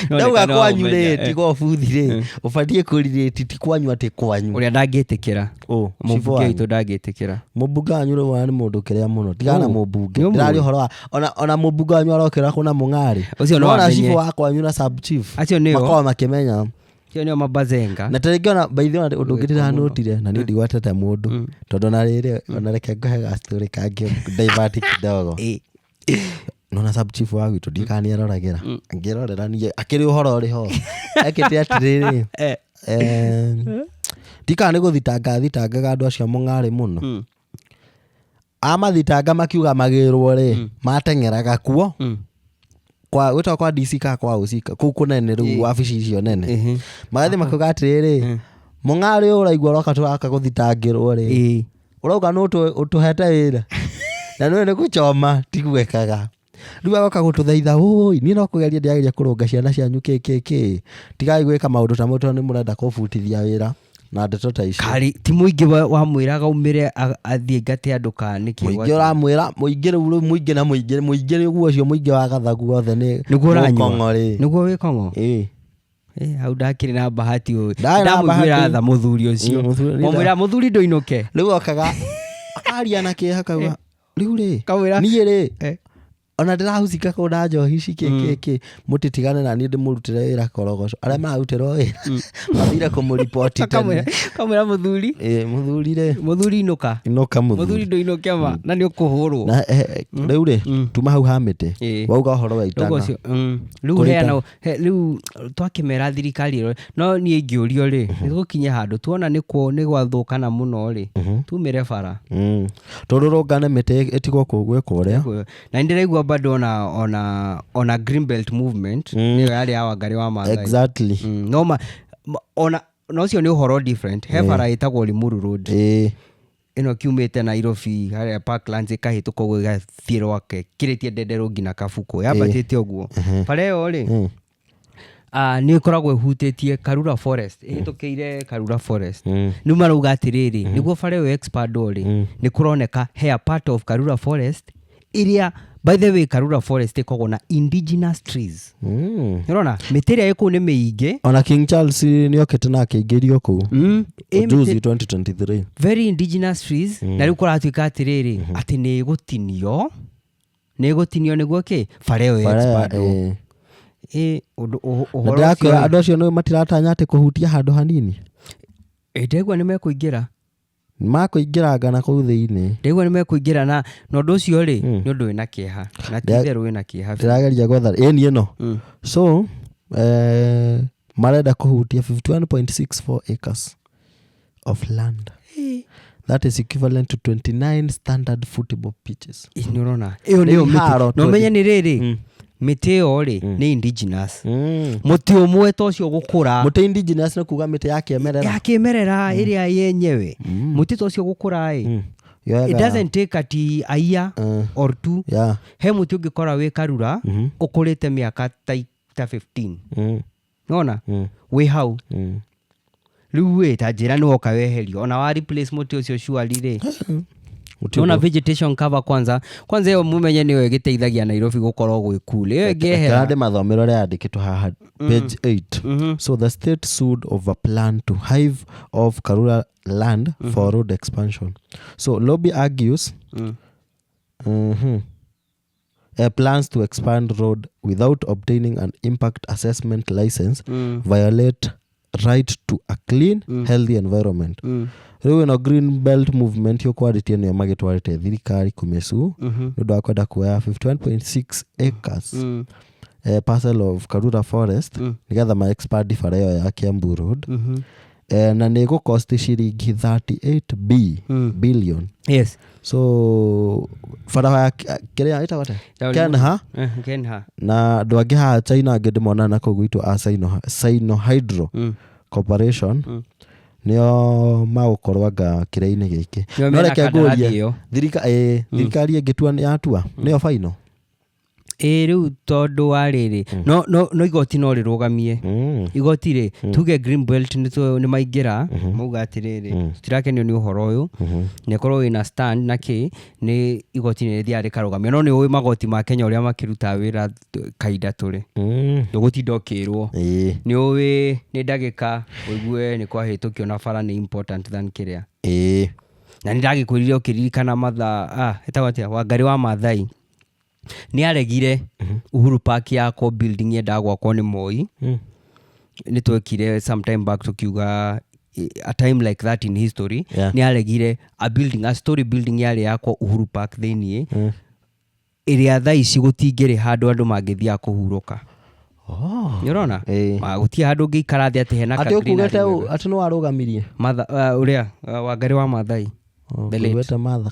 No ndauga nĩ kana kwanyu rĩ, ũmenye, tiga ũbuthi rĩ, ũbatiĩ kũrirĩti ti kwanyu atĩ kwanyu. Ũrĩa ndangĩtĩkĩra. Ũ, mũmbunge cibũ wanyu. witũ ndangĩtĩkĩra. Mũmbunge wanyu rĩ, wana nĩ mũndũ kĩrĩa mũno, tigana na Ũ, mũmbunge. nĩ ũmũĩ. Ndĩraria ũhoro wa ona mũmbunge wanyu arokĩra kũna mũng'arĩ. Ũcio no Nona amenye. cibũ wa kwanyu na sub chief Acio nĩo. makoragwo makĩmenya. Acio nĩo mabazenga. Na tarĩngĩ ona by the way, ũndũ ũngĩ ndĩranotire na niĩ ndigwatete mũndũ, tondũ ona rĩrĩ, ona reke ngũhe ga story kangĩ divert kidogo. Nona sub chief wa gwitũ, ndiũĩ kana nĩ aroragĩra, angĩrorera niĩ akĩrĩ ũhoro ũrĩ ho ekĩte atĩrĩrĩ, ndikana nĩ gũthitanga thitangaga andũ acio a mũng'arĩ mũno. Amathitanga makiuga magĩrwo rĩ, mateng'eraga kuo. Kwa gwĩtagwo kwa DC ka kwa OC kũu kũnene rĩu wabici icio nene. Magathiĩ makauga atĩrĩrĩ, mũng'arĩ ũyũ ũraigua ũroka tũraka gũthitangĩrwo rĩ, ũrauga nũ ũtũhete wĩra na nĩwe nĩ gũchoma tiguĩkaga. Rĩu agoka gũtũthaitha, ũi niĩ no kũgeria ndĩrageria kũrũnga ciana cianyu kĩ kĩ kĩ, tigai gwĩka maũndũ ta mau tondũ nĩ mũrenda kũbutithia wĩra na ndeto ta icio. Karĩ ti mũingĩ wamwĩraga umĩre athiĩ ngate andũ ka nĩkĩ? Mũingĩ ũramwĩra mũingĩ rĩu rĩu mũingĩ na mũingĩ mũingĩ rĩu ũcio mũingĩ wa gathagu wothe nĩ Nĩguo ũranyua? Mũkong'o rĩ. Nĩguo wĩ kong'o? Ĩĩ. Eh, hau ndakĩrĩ na bahati ũyũ. Ndarĩ na Ndamũiguĩra bahati. tha mũthuri ũcio. Mũthuri- Mũmwĩra mũthuri ndũinũke. Rĩu okaga akaria na kĩeha kauga rĩu rĩ Kamwĩra- niĩ rĩ ona ndĩrahucika kũu na njohi ici kĩ kĩ kĩ, mũtitigane na niĩ ndĩmũrutĩre wĩra korogoco. Arĩa mararutĩrwo wĩra mathire kũmũriboti tene. Kamwĩra mũthuri. Ĩĩ, mũthuri rĩ. Mũthuri inũka. Inũka mũthuri mũthuri. Ndũinũke ma na nĩ ũkũhũrwo. Na rĩu rĩ, tuma hau ha mĩtĩ. Wauga ũhoro wa Rĩu itana. ũcio, rĩu Kũrĩ heana rĩu twakĩmera thirikari ĩrore, no niĩ ingĩũrio rĩ, nĩ gũkinye handũ tuona nĩ gwathũkana mũno rĩ, tumĩre bara. Tũrũrũngane mĩtĩ ĩtigwo kũu gwĩkwo ũrĩa. Na nĩ ndĩraigua bado ona Green Belt movement nĩyo yarĩ ya Wangarĩ wa Maathai. No ona na ũcio nĩ ũhoro different. He bara ĩtagwo Limuru Road. Ĩno kiumĩte Nairobi harĩa Parklands ĩkahĩtũka ũguo ĩgathiĩ Rwake kĩrĩtie Ndenderũ nginya Kabukũ yambatĩte ũguo. Bara ĩyo rĩ, nĩ ĩkoragwo ĩhutĩtie Karura Forest, ĩhĩtũkĩire Karura Forest. Rĩu marauga atĩrĩrĩ, nĩguo bara ĩyo expandwo rĩ, nĩ kũroneka he a part of Karura Forest ĩrĩa, by the way, Karura Forest ĩkoragwo na indigenous trees. Nĩũrona mĩtĩ ĩrĩa ĩ kũu nĩ mĩingĩ. Ona King Charles nĩ okĩte na akĩingĩrio kũu. Ĩ Juzi 2023. Very indigenous trees. Na rĩu kũratuĩka atĩrĩrĩ, atĩ nĩ ĩgũtinio, nĩ ĩgũtinio nĩguo kĩ bara ĩyo Bara ĩyo, expandwo. Ĩ ũndũ Na ũhoro ndĩrakwĩra ũcio andũ acio nĩ matiratanya atĩ kũhutia handũ hanini. Ĩ, ndegwa nĩ mekũingĩra. Makũingĩranga na kũu thĩinĩ. Ndegwa nĩ mekũingĩra na ũndũ ũcio rĩ, nĩ ũndũ wĩna kĩeha na ti itherũ wĩna kĩeha biũ. Ndĩrageria gwetha ĩni ĩno. So marenda kũhutia 51.64 acres of land. That is equivalent to 29 standard football pitches. Ĩ, nĩ ũrona ĩyo nĩyo Nĩ mĩtĩ iharo na ũmenye nĩ rĩrĩ, mĩtĩ ĩyo rĩ nĩ indigenous. Mũtĩ ũmwe ta ũcio gũkũra. Mũtĩ indigenous nĩ kuga mĩtĩ ya kĩmerera. Ya kĩmerera ĩrĩa yenyewe. Mũtĩ ta ũcio gũkũra ĩ, Yoyaga it doesn't take ati a year or two. He mũtĩ ũngĩkora wĩ Karura ũkũrĩte mĩaka ta 15. Nona wĩ hau. Rĩu ĩ ta njĩra nĩ woka weherio ona wa replace mũtĩ ũcio surely rĩ. Mũtĩ Nona ũguo. vegetation cover kwanza ĩyo mũmenye nĩyo ĩgĩteithagia Nairobi gũkorwo gwĩ cool. Ĩyo ĩngĩehera. Kana ndĩmathomere ũrĩa yandĩkĩtwo haha page 8. So the state sued over plan to hive off Karura land for road expansion. So lobby argues plans to expand road without obtaining an impact assessment license violate right to a clean, healthy environment. Rĩu ĩno Green Belt movement yũkwarĩtie nĩyo magĩtwarĩte thirikari kũmĩcu nĩ ũndũ wa kwenda kuoya 51.6 acres parcel of Karura Forest nĩgetha ma expand bara ĩyo ya Kiambu Road. Na nĩ ĩgũcost ciringi 38 b billion. So bara ya kĩrĩa ĩtagwo atĩa? Kenha. Kenha. Na andũ angĩ haha China angĩ ndĩmonaga na kũu gwitũ a Sinohydro Corporation nĩo magũkorwo anga kĩrĩa-inĩ gĩkĩ. Nĩo No mena reke kandarathi ngũrie, ĩyo. thirikari ĩngĩtua nĩ yatua nĩyo final. Ĩ rĩu tondũ wa rĩrĩ, no igoti no rĩrũgamie. Igoti rĩ, tuge Green Belt nĩ maingĩra, mauga atĩrĩrĩ, tũtirakenio nĩ ũhoro ũyũ, na ĩkorwo wĩna stand na kĩ, nĩ igoti nĩ rĩthiaga rĩkarũgamia. No nĩ ũĩ magoti ma Kenya ũrĩa makĩrutaga wĩra kahinda tũrĩ. Ndũgũtinda ũkĩrwo. Nĩ ũĩ nĩ ndagĩka ũigue nĩ kwahĩtũkio na bara nĩ important than kĩrĩa. Na nĩ ndagĩkwĩrire ũkĩririkana mathaa, ĩtagwo atĩa, Wangarĩ wa Maathai. Nĩ aregire Uhuru Park yakwo building yendaga gwakwo nĩ Moi. Nĩ twekire sometime back tukiuga a time like that in history. Nĩ aregire a building, a story building yarĩ yakwo Uhuru Park thĩiniĩ. Ĩrĩa thaa ici gũtingĩrĩ handũ andũ mangĩthiaga kũhurũka. Nĩ ũrona? Gũtirĩ handũ ũngĩikara thĩ atĩ hena Atĩ ka greenery ũkugĩte wega. atĩ nĩ warũgamirie? Matha, ũrĩa, Wangarĩ wa Maathai. Oh, The late. ũkugĩte Martha.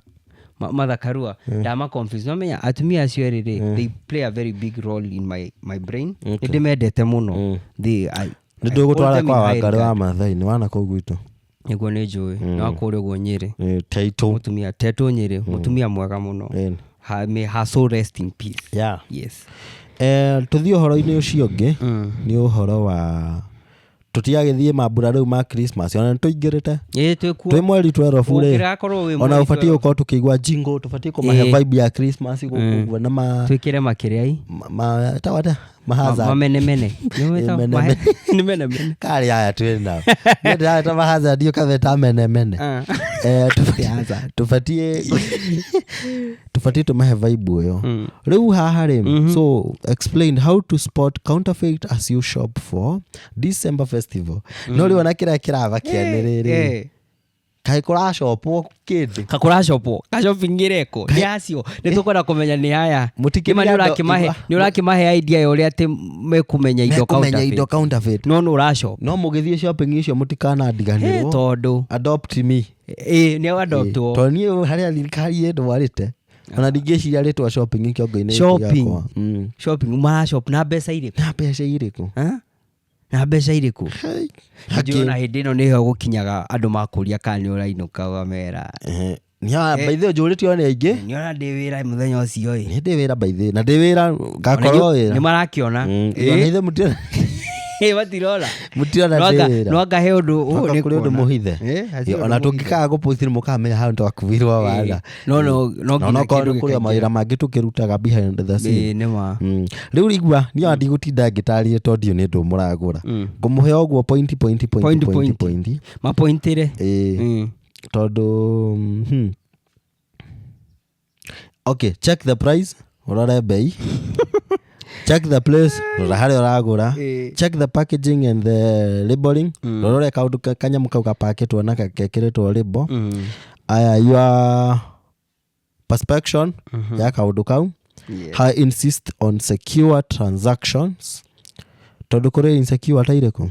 Martha Karua ndama confuse no menya atumia acio erĩ rĩ, they play a very big role in my brain. Nĩ ndĩmendete mũno. Nĩ ndũgũtwara kwa Wangarĩ wa Maathai nĩ wana kũu gwitũ. Nĩguo nĩ njũĩ nĩ wakũrĩa ũguo Nyĩrĩ. Taitũ. Mũtumia tetũ Nyĩrĩ, mũtumia mwega mũno. May her soul rest in peace. Yes. Tũthiĩ ũhoro-inĩ ũcio ũngĩ, nĩ ũhoro wa tũtiagĩthiĩ mambura rĩu ma Christmas, ona nĩ tũingĩrĩte. Ĩĩ, twĩkuo. Twĩ mweri 12 rĩ. Ũngĩgakorwo wĩ Ona mweri ũbatiĩ 12. gũkorwo tũkĩigua jingle, tũbatiĩ kũmahe vibe ya Christmas gũkũ ũguo na ma Twĩkĩre makĩrĩai. Ma ĩtagwo atĩa? Mahazard. Mamenemene. Nĩ wĩtagwo Menemene. Nĩ menemene. Karĩ aya twĩ nao. Niĩ ndĩrareta mahazard ũkameta menemene. Tũbatiĩ tũmahe vibe ĩyo. Rĩu haha rĩ, so explain how to spot counterfeit as you shop for December festival. No rĩu ona kĩrĩa kĩrabakia nĩ rĩrĩ, kaĩ kũracopwo kĩndũ? Kakũracopwo ka-shopping ĩrekwo nĩ acio nĩ tũkwenda kũmenya nĩ aya. Mũtikĩrĩ Nĩma nĩ andũ- nĩ ũrakĩmahe idea ya ũrĩa atĩ mekũmenya indo mekũmenya counterfeit. Indo counterfeit. No nĩ ũracop. No mũgĩthiĩ shopping icio mũtikanandiganĩrwo. Tondũ Adopt me. Ĩ nĩ adoptwo. Tondũ niĩ harĩa thirikari ĩndwarĩte ona ndingĩciria rĩtwa shopping kĩongo-inĩ gĩkĩ Shopping. gĩakwa. Shopping marashop na mbeca irĩkũ? Na mbeca irĩkũ? Ha? Na mbeca irĩkũ? Hey. Njũĩ ona hĩndĩ ĩno nĩho gũkinyaga andũ makũria kana nĩ ũrainũka ũkamera. By the way, njũrĩtio nĩ aingĩ. Nĩ ona ndĩ wĩra mũthenya ũcio ĩ. Nĩ ndĩ wĩra by the way, na ndĩ wĩra ngakorwo wĩra. Nĩ marakĩona. Ona ithuĩ mũtirona. Ĩ, matirona. Mũtirona No ndĩ anga- wĩra. No anga he ũndũ ũũ Anga nĩ kũrĩ ũndũ kuona. mũhithe. Hatirĩ Ona ũndũ mũhithe. tũngĩkaga gũpost nĩ mũkamenya hau nĩtwakuirwo wana. No Na nginya onokorwo kĩndũ nĩ kũrĩ o gĩkaingĩra. mawĩra mangĩ tũkĩrutaga behind the scene. Ĩ, nĩ ma. Rĩu igua niĩ ona ndigũtinda ngĩtarĩria tondũ ndiũĩ nĩ ndũ mũragũra. Ngũmũhe ũguo point point point. Point, point point. Point. Mapointĩre. Ĩ, tondũ okay, check the price, ũrore bei. Check the place, rora harĩa ũragũra. Check the packaging and the labeling, rora ũrĩa kaũndũ kanyamũ kau gapakĩtwo na gekĩrĩtwo label. Aya, your perspection ya kaũndũ kau. I insist on secure transactions, tondũ kũrĩ insecure ta irĩkũ?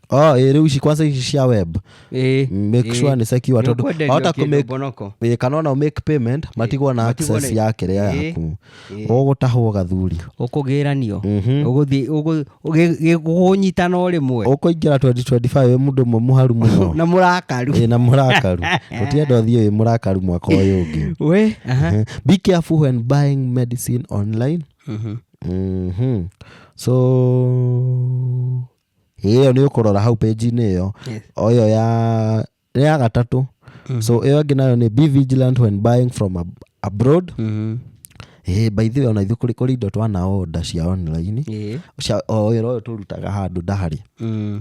Oh, ĩ rĩu ici kwanza ici cia web. Make sure nĩ secure tondũ Nĩũkwenderio wahota kĩndũ kũ-make mbonoko. Ĩ, kana ona make payment matigwo na Matigwo access ya kĩrĩa yaku, ũgũtahwo gathuri. Ũkũgĩranio. Ũgũthiĩ gũgũnyitana o rĩmwe. Ũkũingĩra 2025 wĩ mũndũ ũmwe mũharu mũno. Na mũrakaru. Ĩ, na mũrakaru. Tũtienda ũthiĩ wĩ mũrakaru mwaka ũyũ ũngĩ. We aha. Be careful when buying medicine online. So ĩyo nĩ ũkũrora hau page-inĩ ĩyo. O ĩyo ya nĩ ya gatatũ. So ĩyo ĩngĩ nayo nĩ be vigilant when buying from abroad. Ĩ, by the way, ona ithuĩ kũrĩ indo twana order cia online cia o wĩra ũyũ tũrutaga handũ ndarĩ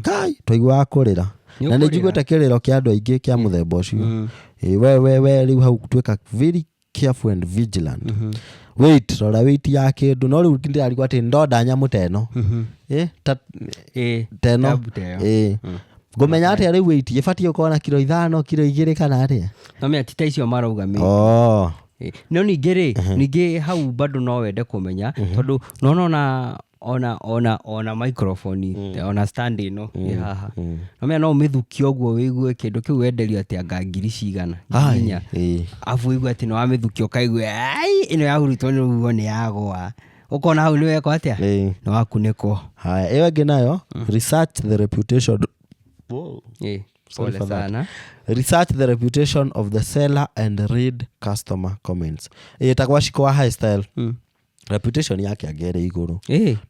kai twaiguaga kũrĩra. Nĩ Na nĩ ũkũrĩra. njiguĩte kĩrĩro kĩa andũ aingĩ kĩa mũthemba ũcio. Ĩ, we rĩu hau tuĩka very careful and vigilant. Wait, rora weight ya kĩndũ. No rĩu ndĩrarigwo atĩ ndonda nyamũ ta ĩno. Ĩ, ta ta ĩno. Tabu ta ĩyo. Ĩ, ngũmenya atĩa rĩu weight ĩbatiĩ gũkorwo na kiro 5, kiro 2 kana atĩa? No menya ti ta icio marauga mĩ. Oh. No ningĩ rĩ, ningĩ hau bado no wende kũmenya tondũ nona ona microphone, ona stand ĩno ĩ haha, no menya no ũmĩthukie ũguo wĩigue kĩndũ kĩu wenderio atĩ anga ngiri cigana, ngiri 4. Abu ũigue atĩ nĩ wamĩthukia ũkaigua ai ĩno yahurutwo nĩ rũhuho nĩ yagũa, ũkona hau nĩ wekwo atĩa? Nĩ wakunĩkwo. Haya, ĩyo ĩngĩ nayo, research the reputation. Whoa. Sorry Pole for that. sana. Research the reputation of the seller and read customer comments. Ĩtagwa Shiko wa High Style. Reputation yake angĩrĩ igũrũ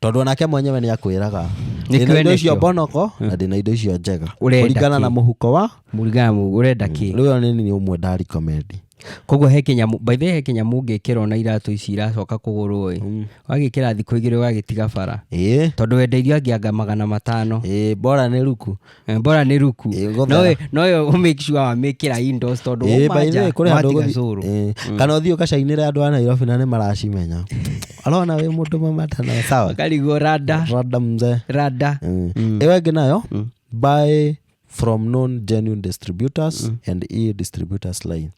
tondũ onake mwenyewe nĩ akwĩraga, Nĩ ndĩna indo icio kĩo. mbonoko na ndĩna indo icio njega Ũrenda kũringana kĩ? Na mũhuko wa Mũringana ũrenda kĩ? Rĩu ĩyo nĩ ũmwe ndarecommend. Koguo he kĩnyamũ, by the way, he kĩnyamũ ũngĩkĩra ona iratũ ici iracoka kũgũrwo ĩ, wagĩkĩra thikũ 2 ũgagĩtiga bara. Tondũ wendeirio angĩ anga 500. Ĩĩ, bora nĩ ruku. Bora nĩ ruku. Ĩ, gũthera. No yo make sure wamĩkĩra indoors tondũ Ĩ, wauma by the nja way, kũrĩ handũ watiga ũgũthiĩ- cũrũ. Ĩ, kana ũthiĩ ũkacainĩre andũ a Nairobi na nĩ maracimenya, arona wĩ mũndũ mamatana sawa. Ũkarigwo rada. Rada mzee. Rada. Ĩyo ĩngĩ nayo, buy From known genuine distributors and e-distributors line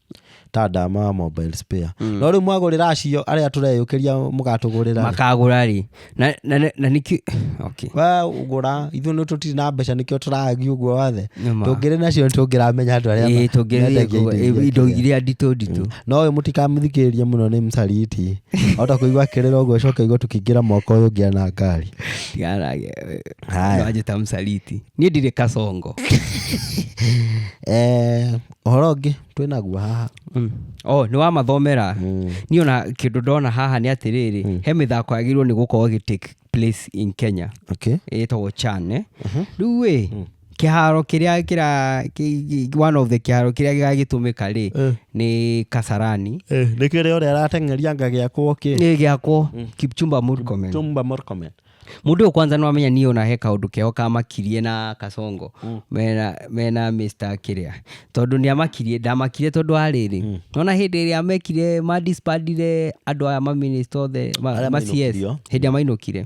ta Dama mobile spare. No rĩu mwagũrĩra acio arĩa tũreyũkĩria mũgatũgũrĩra rĩ. Makagũra rĩ na nĩkĩ, okay. We gũra, ithuĩ nĩ tũtirĩ na mbeca, nĩkĩo tũragia ũguo wothe. Nĩma. Tũngĩrĩ nacio nĩ tũngĩramenya andũ arĩa Ĩĩ, tũngĩthiĩ mendagia indo iria indo kĩrĩa. iria nditũ nditũ. No ũyũ mũtikamũthikĩrĩrie mũno, nĩ msaliti. Ota kũigua akĩrĩra ũguo, coka igua tũkĩingĩra mwaka ũyũ ũngĩ na ngari. Tiganage. Haya. Wanjĩta msaliti, niĩ ndirĩ kasongo. Ũhoro ũngĩ twĩnaguo haha. Oh, nĩ wamathomera. Niĩ ona kĩndũ ndona haha nĩ atĩrĩrĩ, he mĩthako yagĩrĩirwo nĩ gũkorwo ĩgĩ take place in Kenya ĩtagwo CHAN, eh? Rĩu ĩ kĩharo kĩrĩa kĩra one of the kĩharo kĩrĩa gĩgagĩtũmĩka rĩ nĩ Kasarani. Nĩ kĩrĩa ũrĩa arateng'eria anga gĩakwo kĩ? Nĩ gĩakwo Kipchumba Murkomen. Chumba Murkomen. Mũndũ ũyũ kwanza nĩwamenya niĩ ona he kaũndũ keho kamakirie na Kasongo mena Mr. Kĩrĩa, tondũ nĩamakirie, ndamakirie tondũ wa rĩrĩ, nona hĩndĩ ĩrĩa mekire madispandire andũ aya maminista othe Arĩa ma CS, mainũkirio. hĩndĩ ĩrĩa mainũkire,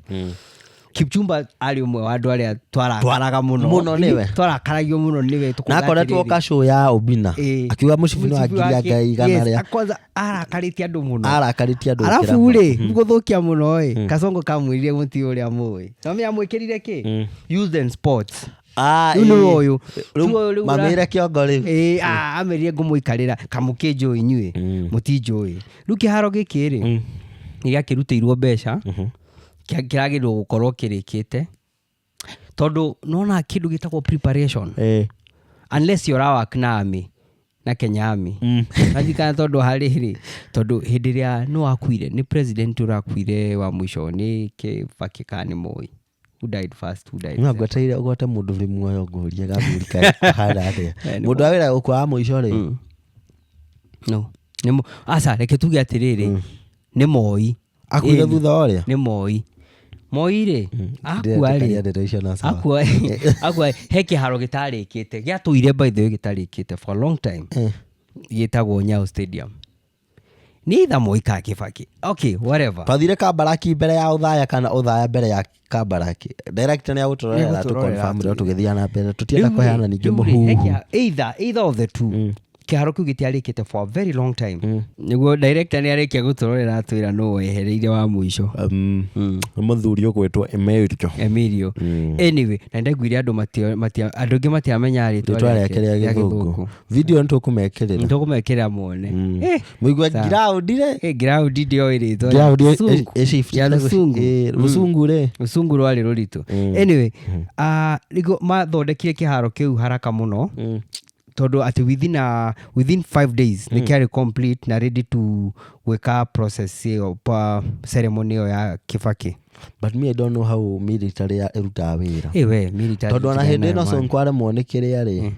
Kipchumba arĩ ũmwe wa andũ arĩa twarakaraga mũno. Mũno nĩwe. Twarakaragio mũno nĩwe, tũkauga Na akoretwo atĩrĩrĩ, kacũ ya Obina akiuga mũcibi nĩ wa mũcibi ngiri wake, anga igana yes, rĩa kwanza arakarĩtie andũ mũno. Arakarĩtie andũ Arabu gũkĩra rĩ, gũthũkia mũno ĩ, Kasongo kamwĩrire mũti ũrĩa mũĩ no amwĩkĩrire kĩ youth and sports. Ah, Rĩu nĩ ĩĩ. ũyũ. Rĩu Rĩu ũyũ rĩu mamĩre kĩongo rĩu. Ĩĩ, amerire ngũmũikarĩra kamũkĩnjũĩ inyuĩ mũtinjũĩ. Rĩu kĩharo gĩkĩ rĩ, nĩ gĩakĩrutĩirwo mbeca, kĩragĩrĩirwo gũkorwo kĩrĩkĩte, tondũ nona kĩndũ gĩtagwo preparation, unless you're work na army na Kenya Army. Naririkana tondũ harĩrĩ, tondũ hĩndĩ ĩrĩa nĩ wakuire, nĩ president ũrakuire wa mũico, nĩ Kibaki kana nĩ Moi? Who died first? Who died No second? ngwetereire ũgwate mũndũ ũrĩ muoyo ngũrie gathuri kahana atĩa. Eh, nĩ Mũndũ wa wĩra gũkua wa mũico rĩ. No nĩ aca, reke tuge atĩrĩrĩ, nĩ Moi. Akuire Ĩni. thutha wa ũrĩa. Nĩ Moi. Moi rĩ, akua Ndiretĩkania rĩ, ndeto icio na sawa. akua he kĩharo gĩtarĩkĩte, gĩatũire by the way gĩtarĩkĩte for a long time, gĩtagwo Nyayo Stadium. Nĩ either Moi kana Kibaki, okay, whatever. Twathire Kambaraki mbere ya Ũthaya kana Ũthaya mbere ya Kambaraki? Director nĩ agũtũrorera tũ Nĩagũtũrorera. confirm rĩo tũgĩthiĩ na mbere, tũtienda Rĩu rĩ, kũheana ningĩ rĩu rĩ, he mũhuhu. Either of the two, kĩharo kĩu gĩtiarĩkĩte for a very long time. Nĩguo director nĩ arĩkia gũtũrorera atwĩra nũ wehereire wa mũico. Nĩ mũthuri ũgwĩtwo Emilio. Emilio. Anyway, na ndaiguire andũ andũ aingĩ matiamenya rĩtwa Rĩtwa rĩake rĩa Gĩthũngũ, video nĩ tũkũmekĩrĩra. Nĩtũkũmekĩrĩra muone. Mũigue Sawa. ground rĩ. Ground ndĩoĩ rĩtwa. Ground Sungu. ĩciftĩte Ya Rusungu. Rusungu rĩ. Rũcungu rwarĩ rũritũ. Anyway, nĩguo mathondekire kĩharo kĩu haraka mũno, tondũ atĩ within 5 days nĩ kĩarĩ complete na ready to gwĩka process ĩyo, ceremony ĩyo ya Kibaki. But me, I don't know how military ĩrutaga wĩra. Ĩ we military Tondũ ona hĩndĩ ĩno man. Sonko aremwo nĩ kĩrĩa rĩ,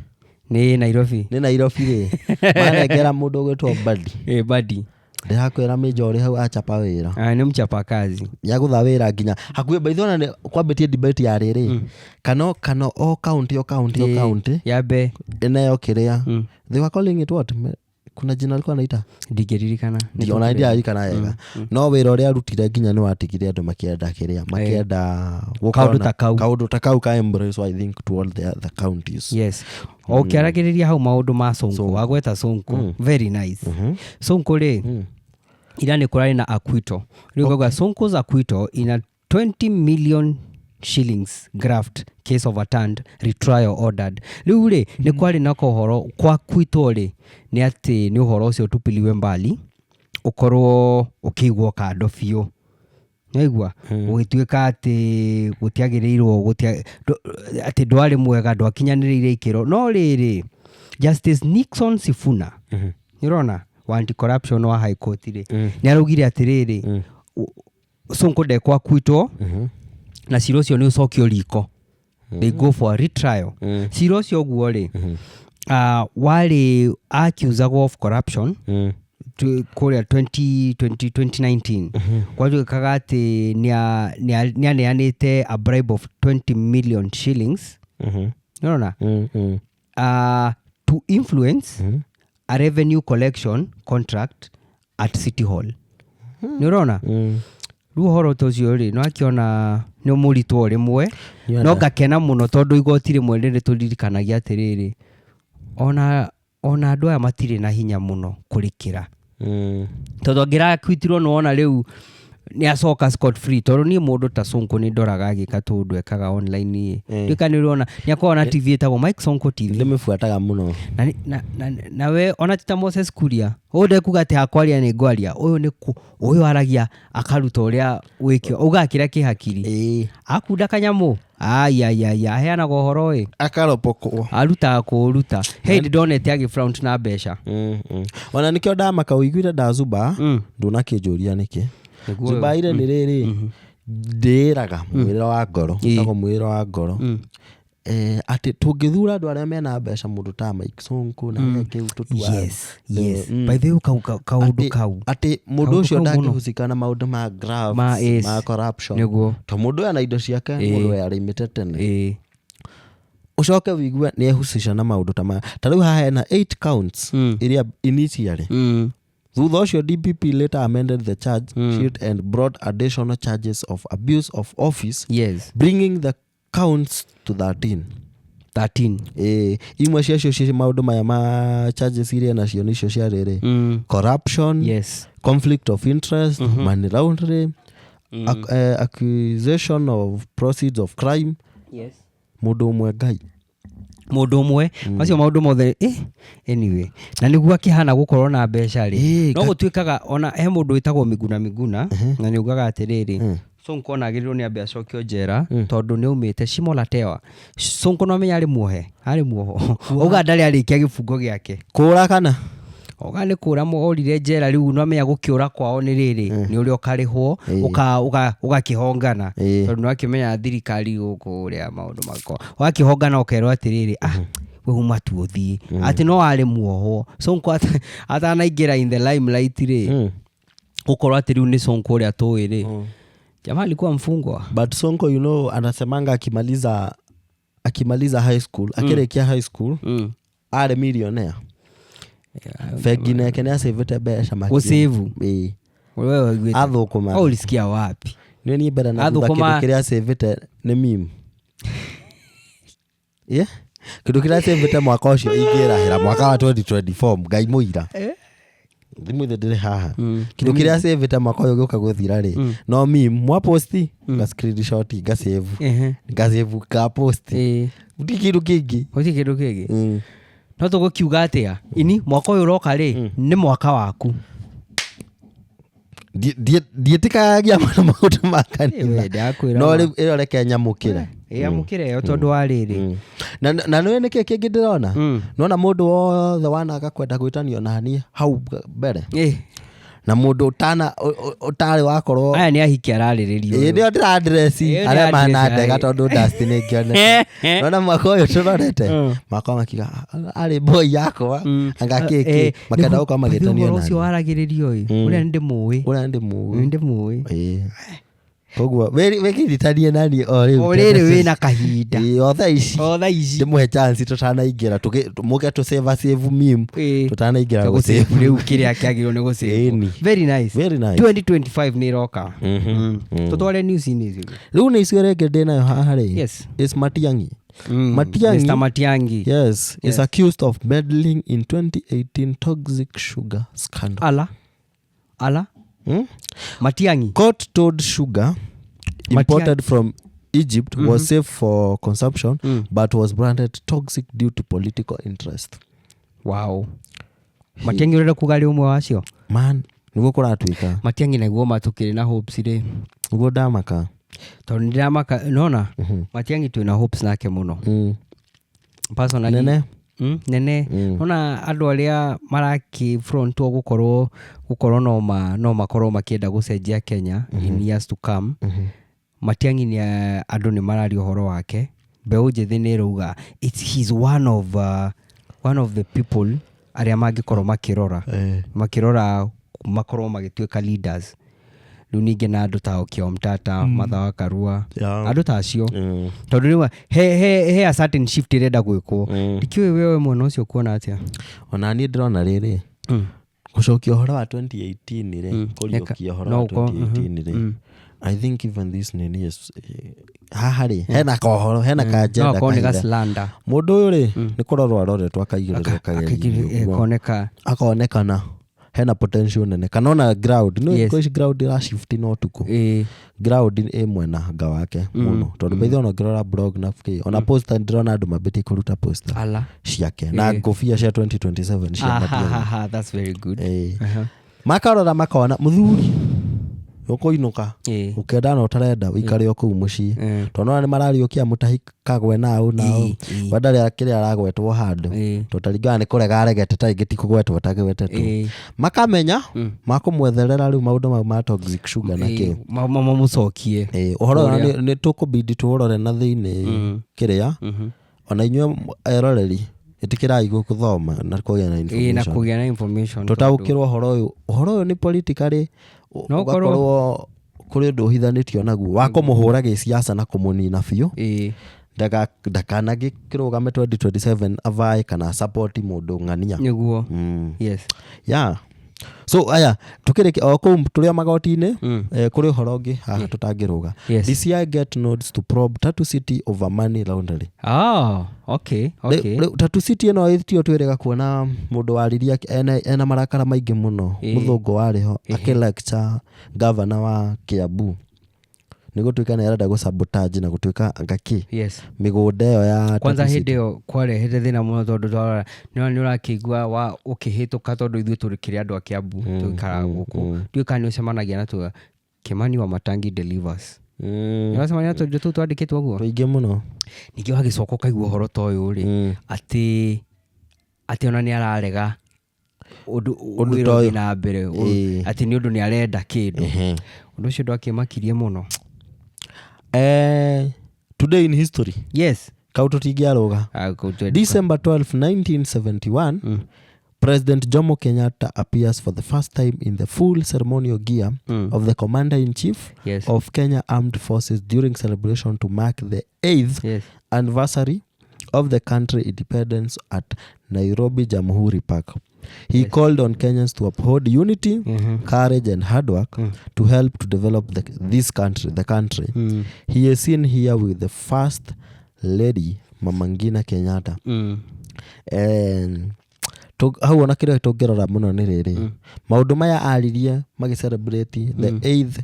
Nĩ Nairobi. Nĩ Nairobi rĩ, manengera mũndũ ũgwĩtwo Badi. Ĩ Badi. Ndĩrakwĩra Major ũrĩ hau achapa wĩra. Ah, nĩ mchapa kazi. Nĩagũtha wĩra nginya hakuhĩ baithona nĩ kwambĩtie debate ya rĩrĩ, kana o county, o county, o county Yambe ĩneo kĩrĩa they were calling it what? Kuna jina alikuwa anaita. Ndingĩririkana. Ona ndiaririkana wega, no wĩra ũrĩa arutire nginya nĩ watigire andũ makĩenda kĩrĩa makĩenda gũkorwo Kaũndũ ta kau. Kaũndũ ta kau ka embrace, I think, to all the other counties. Yes, o ũkĩaragĩrĩria hau maũndũ ma Sonko, wagweta Sonko, very nice. Sonko rĩ, ira nĩ kũrarĩ na acquittal. Rĩu ngauga Sonko's acquittal in a 20 million shillings graft case overturned, retrial ordered. Rĩu rĩ, nĩ kwarĩ na kohoro kwa acquittal rĩ, nĩ atĩ nĩ ũhoro ũcio ũtupiliwe mbali, ũkorwo ũkĩigwo kando biũ. Naigua gũgĩtuĩka atĩ gũtiagĩrĩirwo atĩ ndwarĩ mwega, ndwakinyanĩrĩire ikĩro. No rĩrĩ, Justice Nixon Sifuna, nĩũrona wa anti corruption wa High Court rĩ, nĩ araugire atĩrĩrĩ, Sonko ndekwakwitwo na cira ũcio nĩ ũcokio riko, they go for a retrial. Cira ũcio ũguo rĩ, warĩ accusagwo of corruption kũrĩa 2020 2019, gwatuĩkaga atĩ nĩaneanĩte a bribe of 20 million shillings, nĩũrona, to influence a revenue collection contract at City Hall, nĩũrona. Rĩu ũhoro ta ũcio rĩ, nĩwakĩona nĩ mũritũ o rĩmwe, Nĩwona. no ngakena mũno tondũ igoti rĩmwe nĩ rĩtũririkanagia atĩrĩrĩ, ona andũ aya matirĩ na hinya mũno kũrĩkĩra. Tondũ angĩrakwitirwo nĩwona rĩu nĩ acoka scot free, tondũ niĩ mũndũ ta Sonko nĩ ndoraga agĩka tũũndũ ekaga online ĩ. Ndiũĩ kana nĩ ũrona, nĩ akoragwo na TV ĩtagwo Mike Sonko TV. Ndĩmĩbuataga mũno. Na we ona ti ta Moses Kuria, ũyũ ndekuga atĩ hakwaria nĩ ngwaria, ũyũ nĩ ũyũ aragia akaruta ũrĩa wĩkĩo, augaga kĩrĩa kĩ hakiri. Akunda kanyamũ, aiaiaia, aheanaga ũhoro ĩ. Akaropokwo. Arutaga kũũruta. He hĩndĩ ndonete agĩ flaunt na mbeca. Ona nĩkĩo ndamaka ũiguire ndazuba, ndũnakĩnjũria nĩkĩ. Nĩguo. Zubaire nĩ rĩrĩ, ndĩraga mwĩrĩre wa ngoro, wĩtagwo mwĩrĩre wa ngoro. Atĩ tũngĩthura andũ arĩa mena mbeca mũndũ ta Mike Sonko na arĩa angĩ tũtuaga. Yes, yes. By the way, kaũndũ kau. Atĩ mũndũ Kaũndũ ũcio kau mũno. ndangĩhusika na maũndũ ma graft, Ma, yes. ma corruption. Nĩguo. To mũndũ ũyũ na indo ciake, mũndũ ũyũ arĩmĩte tene. Ũcoke wĩigue nĩ ehusisha na maũndũ ta maya. Ta rĩu haha hena 8 counts iria initially. Thutha ũcio DPP later amended the charge sheet and brought additional charges of abuse of office, bringing the counts to 13. 13. Imwe ciacio ci maũndũ maya ma charges iria nacio nicio cia rĩrĩ. Corruption, conflict of interest, money laundering, accusation of proceeds of crime. Mũndũ ũmwe Ngai. Mũndũ ũmwe, macio maũndũ mothe, anyway, na nĩguo akĩhana gũkorwo na mbeca rĩ. No gũtuĩkaga ona he mũndũ wĩtagwo Miguna Miguna, na nĩ ugaga atĩrĩrĩ, Sonko ona agĩrĩirwo nĩ ambe acokio njera, tondũ nĩ aumĩte Shimo la Tewa. Sonko no amenya arĩ muohe, arĩ muoho. Auga ndarĩ arĩkia gĩbungo gĩake. Kũra kana? Auga nĩ kũra orire njera rĩu no amenya gũkĩũra kwao nĩ rĩrĩ, nĩ ũrĩa ũkarĩhwo, ũgakĩhongana. Tondũ nĩ wakĩmenya thirikari gũkũ ũrĩa maũndũ makoragwo. Ũgakĩhongana ũkerwo atĩrĩrĩ, we uma tu ũthiĩ. Atĩ no arĩ muohwo. Sonko atanaingĩra in the limelight rĩ, gũkorwo atĩ rĩu nĩ Sonko ũrĩa tũĩ rĩ. Jamaa alikuwa mfungwa. But Sonko, you know, anasemanga akimaliza high school, akĩrĩkia high school, arĩ millionaire. Bengi neke nĩ acĩvĩte mbeca makĩria. Gũcĩvu? Wewe waiguĩte? Athũkũma. Wewe ulisikia wapi? Nĩ niĩ mbere na thutha Athũkũma. kĩndũ kĩrĩa acĩvĩte nĩ meme. Yeah? Kĩndũ kĩrĩa acĩvĩte mwaka ũcio ingĩrahĩra mwaka wa 2024, Ngai mũira. Thimũ ĩthĩ ndĩrĩ haha. Kĩndũ kĩrĩa acĩvĩte mwaka ũyũ gĩũka gũthira rĩ, no meme, mwaposti, nga screenshot, nga save. Nga save, nga post. Gũtirĩ kĩndũ kĩngĩ. Gũtirĩ kĩndũ kĩngĩ. No tũgũkiuga atĩa? Ini, mwaka ũyũ ũroka rĩ, nĩ mwaka waku. Ndiĩtĩkanagia mũno maũndũ ma kanitha. Ĩĩ, ndakwĩra No ma. rĩu ĩyo reke nyamũkĩre. Ĩĩ, amũkĩre ĩyo tondũ wa rĩrĩ. Na nĩũĩ nĩkĩ kĩngĩ ndĩrona? Nona mũndũ wothe wanaga kwenda gwĩtanio naniĩ hau mbere. Na mũndũ ũtarĩ wakorwo Aya nĩ ahiki ararĩrĩrio. Ĩĩ, nĩo ndĩra-address Ĩĩ, arĩa mahana ndĩra-address, ndega ĩĩ. tondũ dust nĩ ngĩonete. Nona mwaka ũyũ tũrorete, makwa makiuga, arĩ boy yakwa, anga kĩkĩ, makenda gũkorwo magĩtanio Ũhoro ũcio naniĩ. waragĩrĩrio ĩ, ũrĩa nĩndĩmũĩ. Ũrĩa nĩndĩmũĩ. Nĩndĩmũĩ. Ĩĩ. Koguo, wĩkĩritanie naniĩ o rĩu. O rĩrĩ wĩna kahinda. Ĩĩ, o thaa ici. O thaa ici. Ndĩmũhe chance tũtanaingĩra, mũke tũ save save meme, tũtanaingĩra Gũsave gũsave. rĩu kĩrĩa kĩagĩrĩirwo nĩ gũsave. Ĩni. Very nice. Very nice. 2025 nĩ ĩroka. Tũtware news-inĩ icio. Rĩu nĩ icio rĩngĩ ndĩnayo haha rĩ. Yes. Is Matiang'i. Matiang'i. Mr. Matiang'i. Yes, is accused of meddling in 2018 toxic sugar scandal. Ala. Ala. Matiang'i. Court told sugar imported from Egypt was safe for consumption, but was branded toxic due to political interest. Wow. Matiang'i ũrenda kuga arĩ ũmwe wacio? Man, nĩguo kũratuĩka. Matiang'i naguo matũkĩrĩ na hopes rĩ. Nĩguo ndamaka. Tondũ nĩndĩramaka, nona? Matiang'i twĩna hopes nake mũno. Personally. Nene? Nene. Nona andũ arĩa marakĩ front o gũkorwo no makorwo makĩenda gũcenjia Kenya in years to come. Matiang'i nĩ andũ nĩ mararia ũhoro wake. Mbeũ njĩthĩ nĩ ĩrauga he's one of the people arĩa mangĩkorwo makĩrora. Makĩrora makorwo magĩtuĩka leaders. Rĩu ningĩ na andũ ta Okiya Omtatah, Martha wa Karua, andũ ta acio. Tondũ rĩu he a certain shift ĩrenda gwĩkwo. Ndikĩũĩ wewe mwena ũcio kuona atĩa? Ona niĩ ndĩrona rĩrĩ, gũcokia ũhoro wa 2018 rĩ, kũriũkia ũhoro No wa ũkorwo, 2018 rĩ, I think even this nini is haha rĩ, hena kohoro, hena No kajenda akorwo nĩ kahithe. gaslanda. Mũndũ ũyũ rĩ, nĩ kũrorwo aroretwo, akaigĩrĩrwo kagerio ũguo. Koneka. Akonekana hena potential nene, kana ona ground no thikũ ici ground ĩra shift na ũtukũ. Ground ĩ mwena nga wake mũno, tondũ maitho ona ũngĩrora blog na kĩ, ona poster, ndĩrona andũ mambĩtie kũruta poster Ala. ciake na ngũbia cia 2027 cia Matiang'i. Ahahaha, that's very good. Makarora makona mũthuri ũkũinũka, ũkenda na ũtarenda ũikare o kũu mũciĩ, tondũ nona nĩ marariũkia mũtahi kagwe nau nau. We ndarĩ kĩrĩa aragwetwo handũ, tondũ taringana nĩ kũrega aregete, ta rĩngĩ ti kũgwetwo atagwetetwo. Makamenya makũmwetherera rĩu maũndũ mau ma toxic sugar na kĩ. Mamũcokie. Ũhoro ũyũ nĩ tũkũbidi tũũrore na thĩinĩ kĩrĩa, ona inyuĩ eroreri ĩtĩkĩrai gũthoma na kũgĩa na Na information, kũgĩa na information. Tũtaũkĩrwo ũhoro ũyũ. Ũhoro ũyũ nĩ politically No ũkorwo- ũgakorwo kũrĩ ũndũ ũhithanĩtio naguo wa kũmũhũra gĩciaca na kũmũnina biũ, ndakanagĩkĩrũgame 2027 avae kana support mũndũ ng'ania. Nĩguo. Yes. Yeah, so aya tukĩrĩkia o kũu tũrĩ o magoti-inĩ, kũrĩ ũhoro ũngĩ haha tũtangĩrũga. DCI get notes to probe Tatu City over money laundering. Oh, okay. Rĩu Tatu City ĩno ĩtio twĩrĩga kuona mũndũ waririe ena marakara maingĩ mũno, mũthũngũ warĩ ho akĩlecture governor wa Kiambu nĩ gũtuĩka nĩ arenda gũ sabotage na gũtuĩka anga kĩ mĩgũnda ĩyo ya Kwanza Tatu hĩndĩ City. Ĩyo kwarehete thĩna mũno, tondũ twarora nĩ ũrakĩigua wa ũkĩhĩtũka, tondũ ithuĩ tũrĩ kĩrĩ andũ a Kiambu, tũikaraga gũkũ, ndiũĩ kana nĩ ũcemanagia na tuga Kimani wa Matangi delivers. Nĩ ũracemania na tũindo tũu twandĩkĩtwo ũguo? Tũingĩ mũno. Ningĩ wagĩcoka ũkaigua ũhoro ta ũyũ rĩ, atĩ ona nĩ ararega ũndũ Ũndũ wĩra ta ũyũ. ũthiĩ na mbere, atĩ nĩ ũndũ nĩ arenda kĩndũ. Ũndũ ũcio ndwakĩmakirie mũno. Today in history, kau tũtingĩarũga. Ah, kau December 12, 1971, President Jomo Kenyatta appears for the first time in the full ceremonial gear of the Commander-in-Chief of Kenya Armed Forces during celebration to mark the 8th anniversary of the country independence at Nairobi Jamhuri Park. He called on Kenyans to uphold unity, courage and hard work to help to develop this country, the country. He is seen here with the first lady, Mama Ngina Kenyatta. And hau ona kĩrĩa tũngĩrora mũno nĩ rĩrĩ, maũndũ maya aririe magĩ celebrate the 8th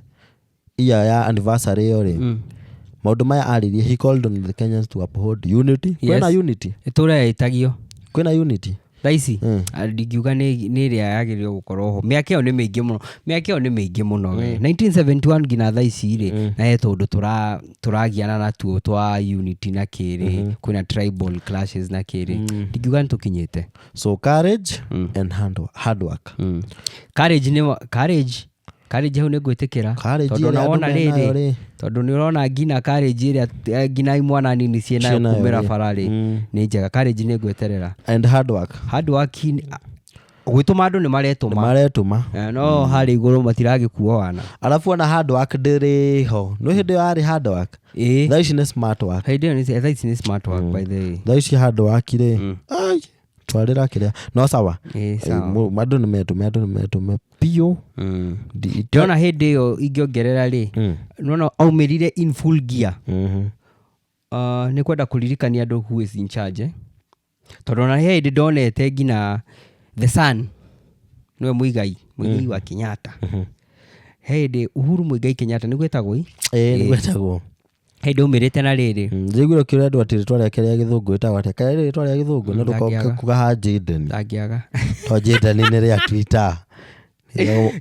year ya anniversary ĩyo rĩ, maũndũ maya aririe, he called on the Kenyans to uphold unity. Kwĩna unity? Ĩtũra ĩtagio. Kwĩna unity? Thaa ici, ah, ndingiuga nĩ ĩrĩa yagĩrĩirwo gũkorwo ho. Mĩaka ĩyo nĩ mĩingĩ mũno, mĩaka ĩyo nĩ mĩingĩ mũno we. 1971 nginya thaa ici rĩ, na he tũndũ tũragiana natuo twa unity na kĩrĩ, kwĩna tribal clashes na kĩrĩ, ndingiuga nĩ tũkinyĩte. So courage and hard work. Courage nĩ courage hau nĩ ngwĩtĩkĩra. Courage Tondũ ĩrĩa ona andũ wona menayo rĩrĩ, rĩ. Tondũ nĩ ũrona nginya courage ĩrĩa nginya imwana nini ciĩnayo Ciĩnayo kumĩra rĩ. bara rĩ, nĩ njega. Courage nĩ ngweterera. And hard work. Hard work, gwĩtũma andũ nĩ maretũma. Maretũma. No harĩa igũrũ matiragĩkuo wana. Arabu ona hard work ndĩrĩ ho, nĩ hĩndĩ ĩyo yarĩ hard work. Thaa ici nĩ smart work. Hĩndĩ ĩyo thaa ici nĩ smart work, by the way. Thaa ici hard work rĩ, ai, twarĩra kĩrĩa no sawa. Sawa. Andũ nĩ metũme, andũ nĩ metũme biũ. Ndĩrona hĩndĩ ĩyo ingĩongerera rĩ, nona aumĩrire in full gear. Nĩ kwenda kũririkania andũ who is in charge, eh? Tondũ ona he hĩndĩ ndonete nginya the son nĩwe Muigai wa Kenyatta, he hĩndĩ Uhuru Muigai Kenyatta nĩguo etagwo ĩ? Ĩĩ, nĩguo etagwo. He hĩndĩ aumĩrĩte na rĩrĩ. Njiguire ũkĩũria andũ atĩ rĩtwa rĩake rĩa gĩthũngũ rĩtagwo atĩa, kana rĩtwa rĩa gĩthũngũ na ndũkoke Ndangĩaga. kuga ha Jaden. Ndangĩaga. To Jaden nĩ rĩa Twitter.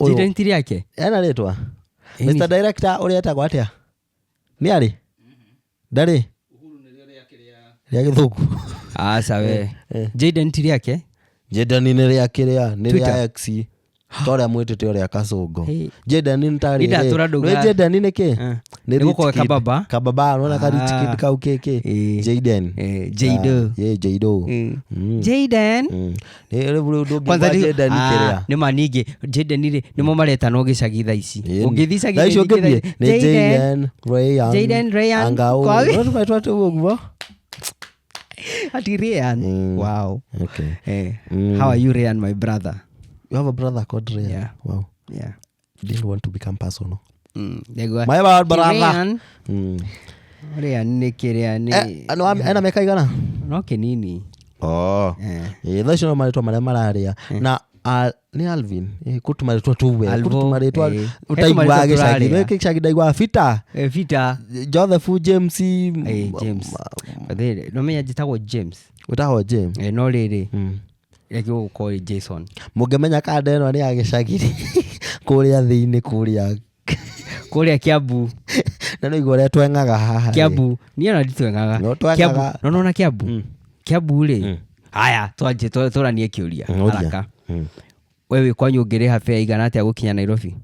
Jaden ti rĩake. Ena rĩtwa, Mr Director, ũrĩa etagwo atĩa? Nĩ arĩ ndarĩ rĩa gĩthũngũ? Aca we, Jaden ti rĩake. Jaden nĩ rĩa kĩrĩa, nĩ Twitter. rĩa X, ta ũrĩa mwĩtĩte ũrĩa kacũngo. Hey. Jaden nĩ ta Niĩ ndatũra rĩrĩ. ndauga- Nĩ Jaden nĩ kĩ? Nĩ Nĩ rich gũkorwo kid. kababa. Kababa, unaona ka rich Ah. kid kau kĩkĩ. Jaden. Jado. Ah, ye Jado. Jaden. Nĩ rĩu rĩu Kwanza ndũngĩigua Jaden kĩrĩa. Nĩ ma ningĩ Jaden rĩ, nĩmo maretanwo gĩcagi thaa ici. Ĩni. Ũngĩthiĩ icagi Thaa ici rĩngĩ ũngĩthiĩ thaa nĩ ici, Jaden. Jaden Ryan. Jaden Ryan. Angau. No tũkaitwo atĩ ũguo. Ati Ryan. Wow. Okay. How are you, Ryan, my brother? You have a brother called Ryan? Yeah. Wow. Yeah. Didn't want to become personal. Ndaigua My bad, brother. Kĩrĩan. Mm. Ũrĩa nĩ kĩrĩa nĩ Eh, ena mĩaka igana? No kĩnini. Oh. Eh. Eh, thaa icio no marĩtwa marĩa mararĩa na nĩ Alvin, eh, kũ tũmarĩtwa tũu we, kũ Alvo, tũmarĩtwa eh. ũtaiguaga He tũmarĩtwa gĩcagi tũrarĩa. Nĩ gĩcagi ndaiguaga Peter, Eh, Peter. Joseph, James. Eh, James. But no menya njĩtagwo James. Wĩtagwo James. Eh, no rĩrĩ reke gũkorwo rĩ Jason. Mũngĩmenya kanda ĩno nĩ ya gĩcagi kũrĩa thĩinĩ kũrĩa Kũrĩa Kiambu. Na nĩ igua ũrĩa tweng'aga haha rĩ. Kiambu niĩ ona nditweng'aga. No tweng'aga. Kiambu no nona Kiambu. Kiambu rĩ, haya twanjie tũranie kĩũria Ũria. haraka. We wĩ kwanyu ũngĩrĩha fare igana atĩa gũkinya Nairobi?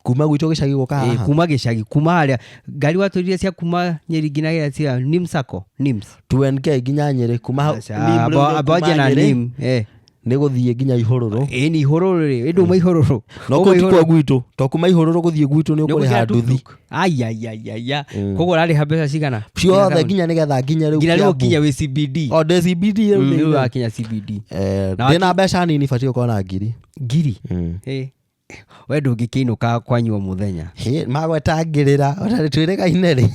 Kuma gwitũ gĩcagi gũka Eh, haha? kuma gĩcagi, kuma harĩa ngari watũrire cia kuma Nyeri nginya gĩa cia NIMS Sacco, NIMS. 2NK nginya Nyĩrĩ kuma hau. Aca, Nim rĩu nĩ amba kuma wanjie na Nyĩrĩ, NIM, eh. nĩ gũthiĩ nginya ihũrũrũ. Ĩ ni ihũrũrũ rĩ, ĩ nduma ihũrũrũ. No Uma kũu tikuo ihũrũrũ. gwitũ, to kuma ihũrũrũ gũthiĩ gwitũ nĩ Nĩ ũkũrĩha ũgũkĩra nduthi. tuk-tuk. Aiaiaiaia. Koguo ũrarĩha mbeca cigana? Ciothe nginya nĩgetha nginya rĩu Nginya rĩu Kiambu. ũkinye wĩ CBD. O ndĩ CBD rĩu Rĩu ndĩ- wakinya CBD. Eh, Na ndĩna mbeca nini, batiĩ gũkorwo na ngiri. Ngiri. Ĩ. We ndũngĩkĩinũka kwanyu o mũthenya. Hĩ, magwetangĩrĩra ona twĩrĩgaine rĩ.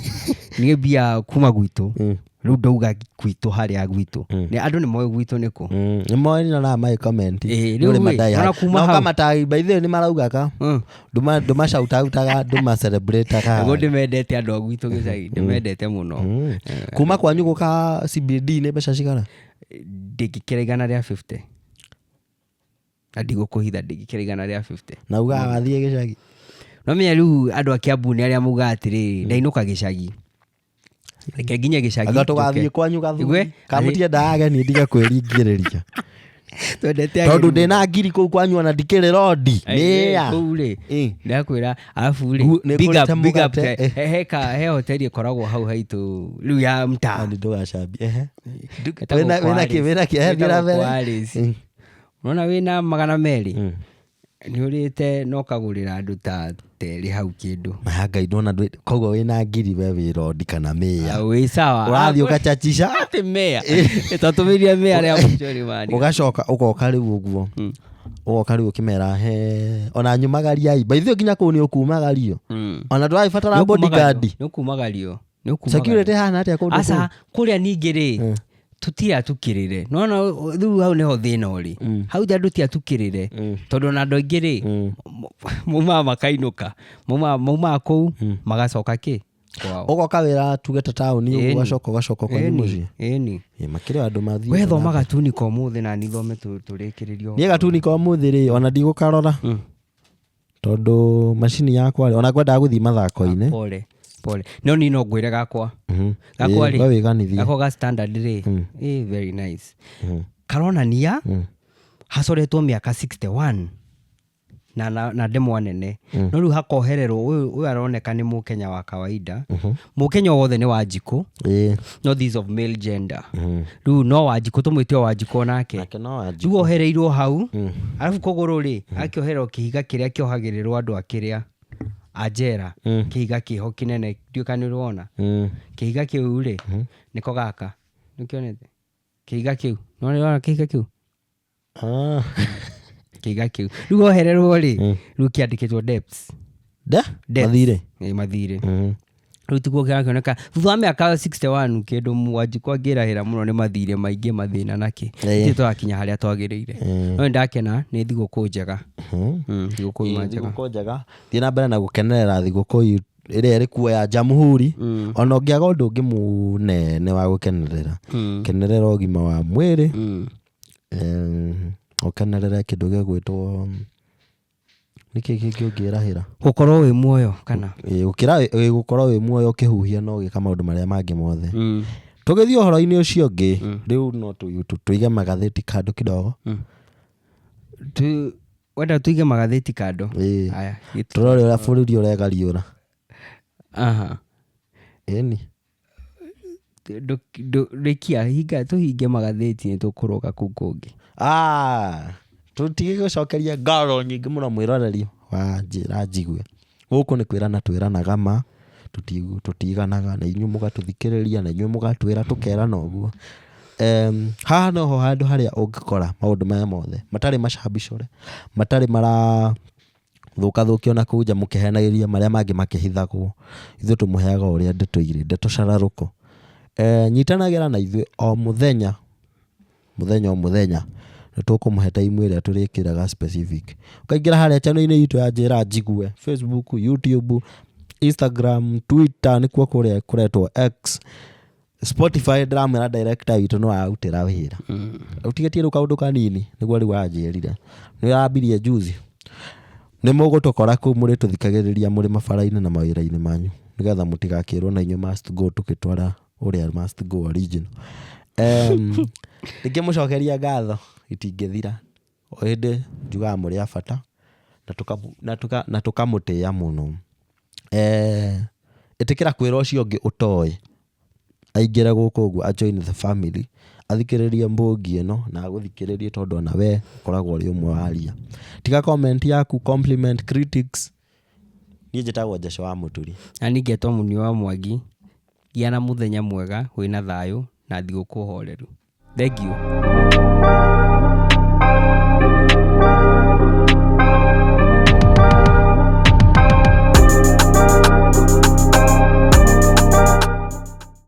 Niĩ mbia kuma gwitũ, rĩu ndauga gwitũ harĩa gwitũ. Nĩ andũ nĩ moĩ gwitũ nĩkũ. Nĩ moĩ na mai comment. Ĩ, rĩu rĩ, ona kuma na hau. ũkamatai by the way nĩ maraugaga ndũma shout outaga, ndũma celebrataga. Nĩguo ndĩmendete andũ a gwitũ gĩcagi, ndĩmendete mũno. Kuma kwanyu gũka CBD nĩ mbeca cigana? Ndĩngĩkĩra 150. Na ndigũkũhitha, ndĩngĩkĩra 150. Na ugaga wathiĩ gĩcagi. No menya rĩu andũ a Kiambu nĩ arĩa maugaga atĩrĩrĩ, ndainũka gĩcagi, reke nginye gĩcagi Anga tũgathiĩ njũke. kwanyu gathuri Igwe, kamũtiendaga ageni ndige kwĩringĩrĩria. Twendete Tondũ ageni. ndĩna ngiri kũu kwanyu ona ndikĩrĩ rodi. Ai, Nĩya. kũu rĩ, Ĩ. ndakwĩra arabu rĩ, Nĩ big ngũrĩte up, big up, mũgate, eh. he hoteli ĩkoragwo hau haitũ rĩu ya mtaa. Andi ndũgacambie, ehe. Ĩtagwo Wĩna kĩ, wĩna kĩ, ehe, thiĩ na Ĩtagwo mbere. Kwaris. Unaona wĩna 200 nĩ ũrĩte na ũkagũrĩra andũ ta terĩ hau kĩndũ. Maya ngai ndona koguo wĩna ngiri we wĩ rodi kana mĩa. Ah, wĩ sawa. Ũrathiĩ ũgachachica. Atĩ mea twatũmĩria mea rĩa mũico rĩ mani. Ũgacoka ũgoka rĩu ũguo, ũgoka rĩu ũkĩmera he ona nyumagariai by the way nginya kũu nĩ ũkumagario ona ndũragĩbatara bodyguard. Nĩ ũkumagario, nĩ ũkumagario. Security hana atĩa kũndũ Aca, kũu? kũrĩa ningĩ rĩ tũtira tukĩrĩre nona rĩu hau nĩho thĩna ũrĩ, hau andũ ti atukĩrĩre tondũ ona andũ aingĩ rĩ maumaga makainũka, maumaga kũu magacoka kĩ kwao. Ũgoka wĩra tuge ta taũni ũguo, Ĩni. ũgacoka ũgacoka kwanyu Ĩni, mũciĩ. ĩni. Ĩ, makĩrĩ andũ mathiĩ. We thoma gatunika ũmũthĩ na nithome tũrĩkĩrĩrio. Niĩ gatunika ũmũthĩ rĩ ona ndigũkarora tondũ macini yakwa rĩ ona ngwendaga gũthiĩ mathako-inĩ. Pole pole, no niĩ no ngwĩre gakwa gakwa Ĩ, rĩ we wĩganithie. Gakwa ga standard rĩ, ĩ very nice, karonania hacoretwo mĩaka 61 na ndemwa nene, no rĩu hakohererwo ũyũ aroneka nĩ mũkenya wa kawaida, mũkenya o wothe nĩ Wanjikũ. No this of male gender rĩu no Wanjikũ, tũmwĩte o Wanjikũ onake. Nake no Wanjikũ. Rĩu ohereirwo hau, arabu kũgũrũ rĩ akĩohererwo kĩhiga kĩrĩa kĩohagĩrĩrwo andũ akĩrĩa a njera, kĩhiga kĩho kĩnene, ndiũĩ kana nĩ ũrona. Kĩhiga kĩu rĩ nĩko gaka, nĩũkĩonete kĩhiga kĩu? No nĩũrona kĩhiga kĩu? Ah. Kĩhiga kĩu rĩu ohererwo rĩ, rĩu kĩandĩkĩtwo debts. De? Debts. Mathirĩ. Ĩ, mathirĩ. Rĩu tiguo kĩrakĩoneka thutha wa mĩaka 61 kĩndũ Wanjikũ angĩrahĩra mũno nĩ mathirĩ maingĩ, mathĩna nakĩ. Ithuĩ tũrakinya harĩa twagĩrĩire, no nĩndakena nĩ thigũkũ njega. Thigũkũ ima Ĩ, njega. Thigũkũ njega, thiĩ na mbere na gũkenerera thigũkũ ĩrĩa ĩrĩ kuo ya Jamhuri. Ona ũngĩaga ũndũ ũngĩ mũnene wa gũkenerera, kenerera ũgima wa mwĩrĩ. Ũkenerere kĩndũ gĩgwĩtwo nĩkĩ kĩngĩ ũngĩrahĩra? Gũkorwo wĩ muoyo kana Ĩ, gũkĩra ĩ, gũkorwo wĩ muoyo ũkĩhuhia na ũgĩka maũndũ marĩa mangĩ mothe. Tũgĩthiĩ ũhoro-inĩ ũcio ũngĩ rĩu no tũige magathĩti kando kidogo. Wenda tuige magathĩti kando? Ĩ. Aya. Tũrore ũrĩa bũrũri ũregariũra. Aha. Ĩni. Rĩkia hinga tũhinge magathĩti, nĩ tũkũroga kũu kũngĩ. Ah, tũtige gũcokeria ngaro nyingĩ mũno mwĩroreri wa njĩra njigue. Gũkũ nĩ kwĩrana twĩranaga ma tũtiganaga na inyuĩ mũgatũthikĩrĩria na inyuĩ mũgatwĩra tũkerana ũguo. Haha noho handũ harĩa ũngĩkora maũndũ maya mothe matarĩ macabicũre, matarĩ mara Thũkathũkio na kũu nja mũkĩhenagĩria marĩa mangĩ makĩhithagwo. Ithuĩ tũmũheaga ũrĩa ndeto irĩ, ndeto cararũkũ. Eh, nyitanagĩra na ithuĩ o mũthenya mũthenya o mũthenya nĩ tũkũmũhe time ĩrĩa tũrĩkĩraga specific. Ũkaingĩra harĩa channel-inĩ itũ ya Njĩra Njigue, Facebook, YouTube, Instagram, Twitter nĩkuo kũrĩa kũretwo X. Spotify ndĩramwĩra director witũ no ararutĩra wĩra. Ũtigĩtie rĩu kaũndũ kanini nĩguo rĩu anjĩrire. Nĩ arambirie juzi. Nĩ mũgũtũkora kũu mũrĩ tũthikagĩrĩria mũrĩ mabara-inĩ na mawĩra-inĩ manyu nĩgetha mũtigakĩrwo na inyuĩ must go tũgĩtwara ũrĩa must go original. Ndingĩmũcokeria ngatho itingĩthira. O hĩndĩ njugaga mũrĩ a bata na tũkamũtĩĩa mũno. Ĩtĩkĩra kwĩra ũcio ũngĩ ũtoĩ aingĩre gũkũ ũguo a join the family athikĩrĩrie mbũngi ĩno na agũthikĩrĩrie tondũ ona we ũkoragwo ũrĩ ũmwe wa aria. Tiga comment yaku, compliment, critics. Niĩ njĩtagwo Njecũ wa Mũturi. Na niĩ ngetwo Mũnio wa Mwangi. Gĩa na mũthenya mwega wĩna thayũ na thigũkũ horeru. Thengiũ.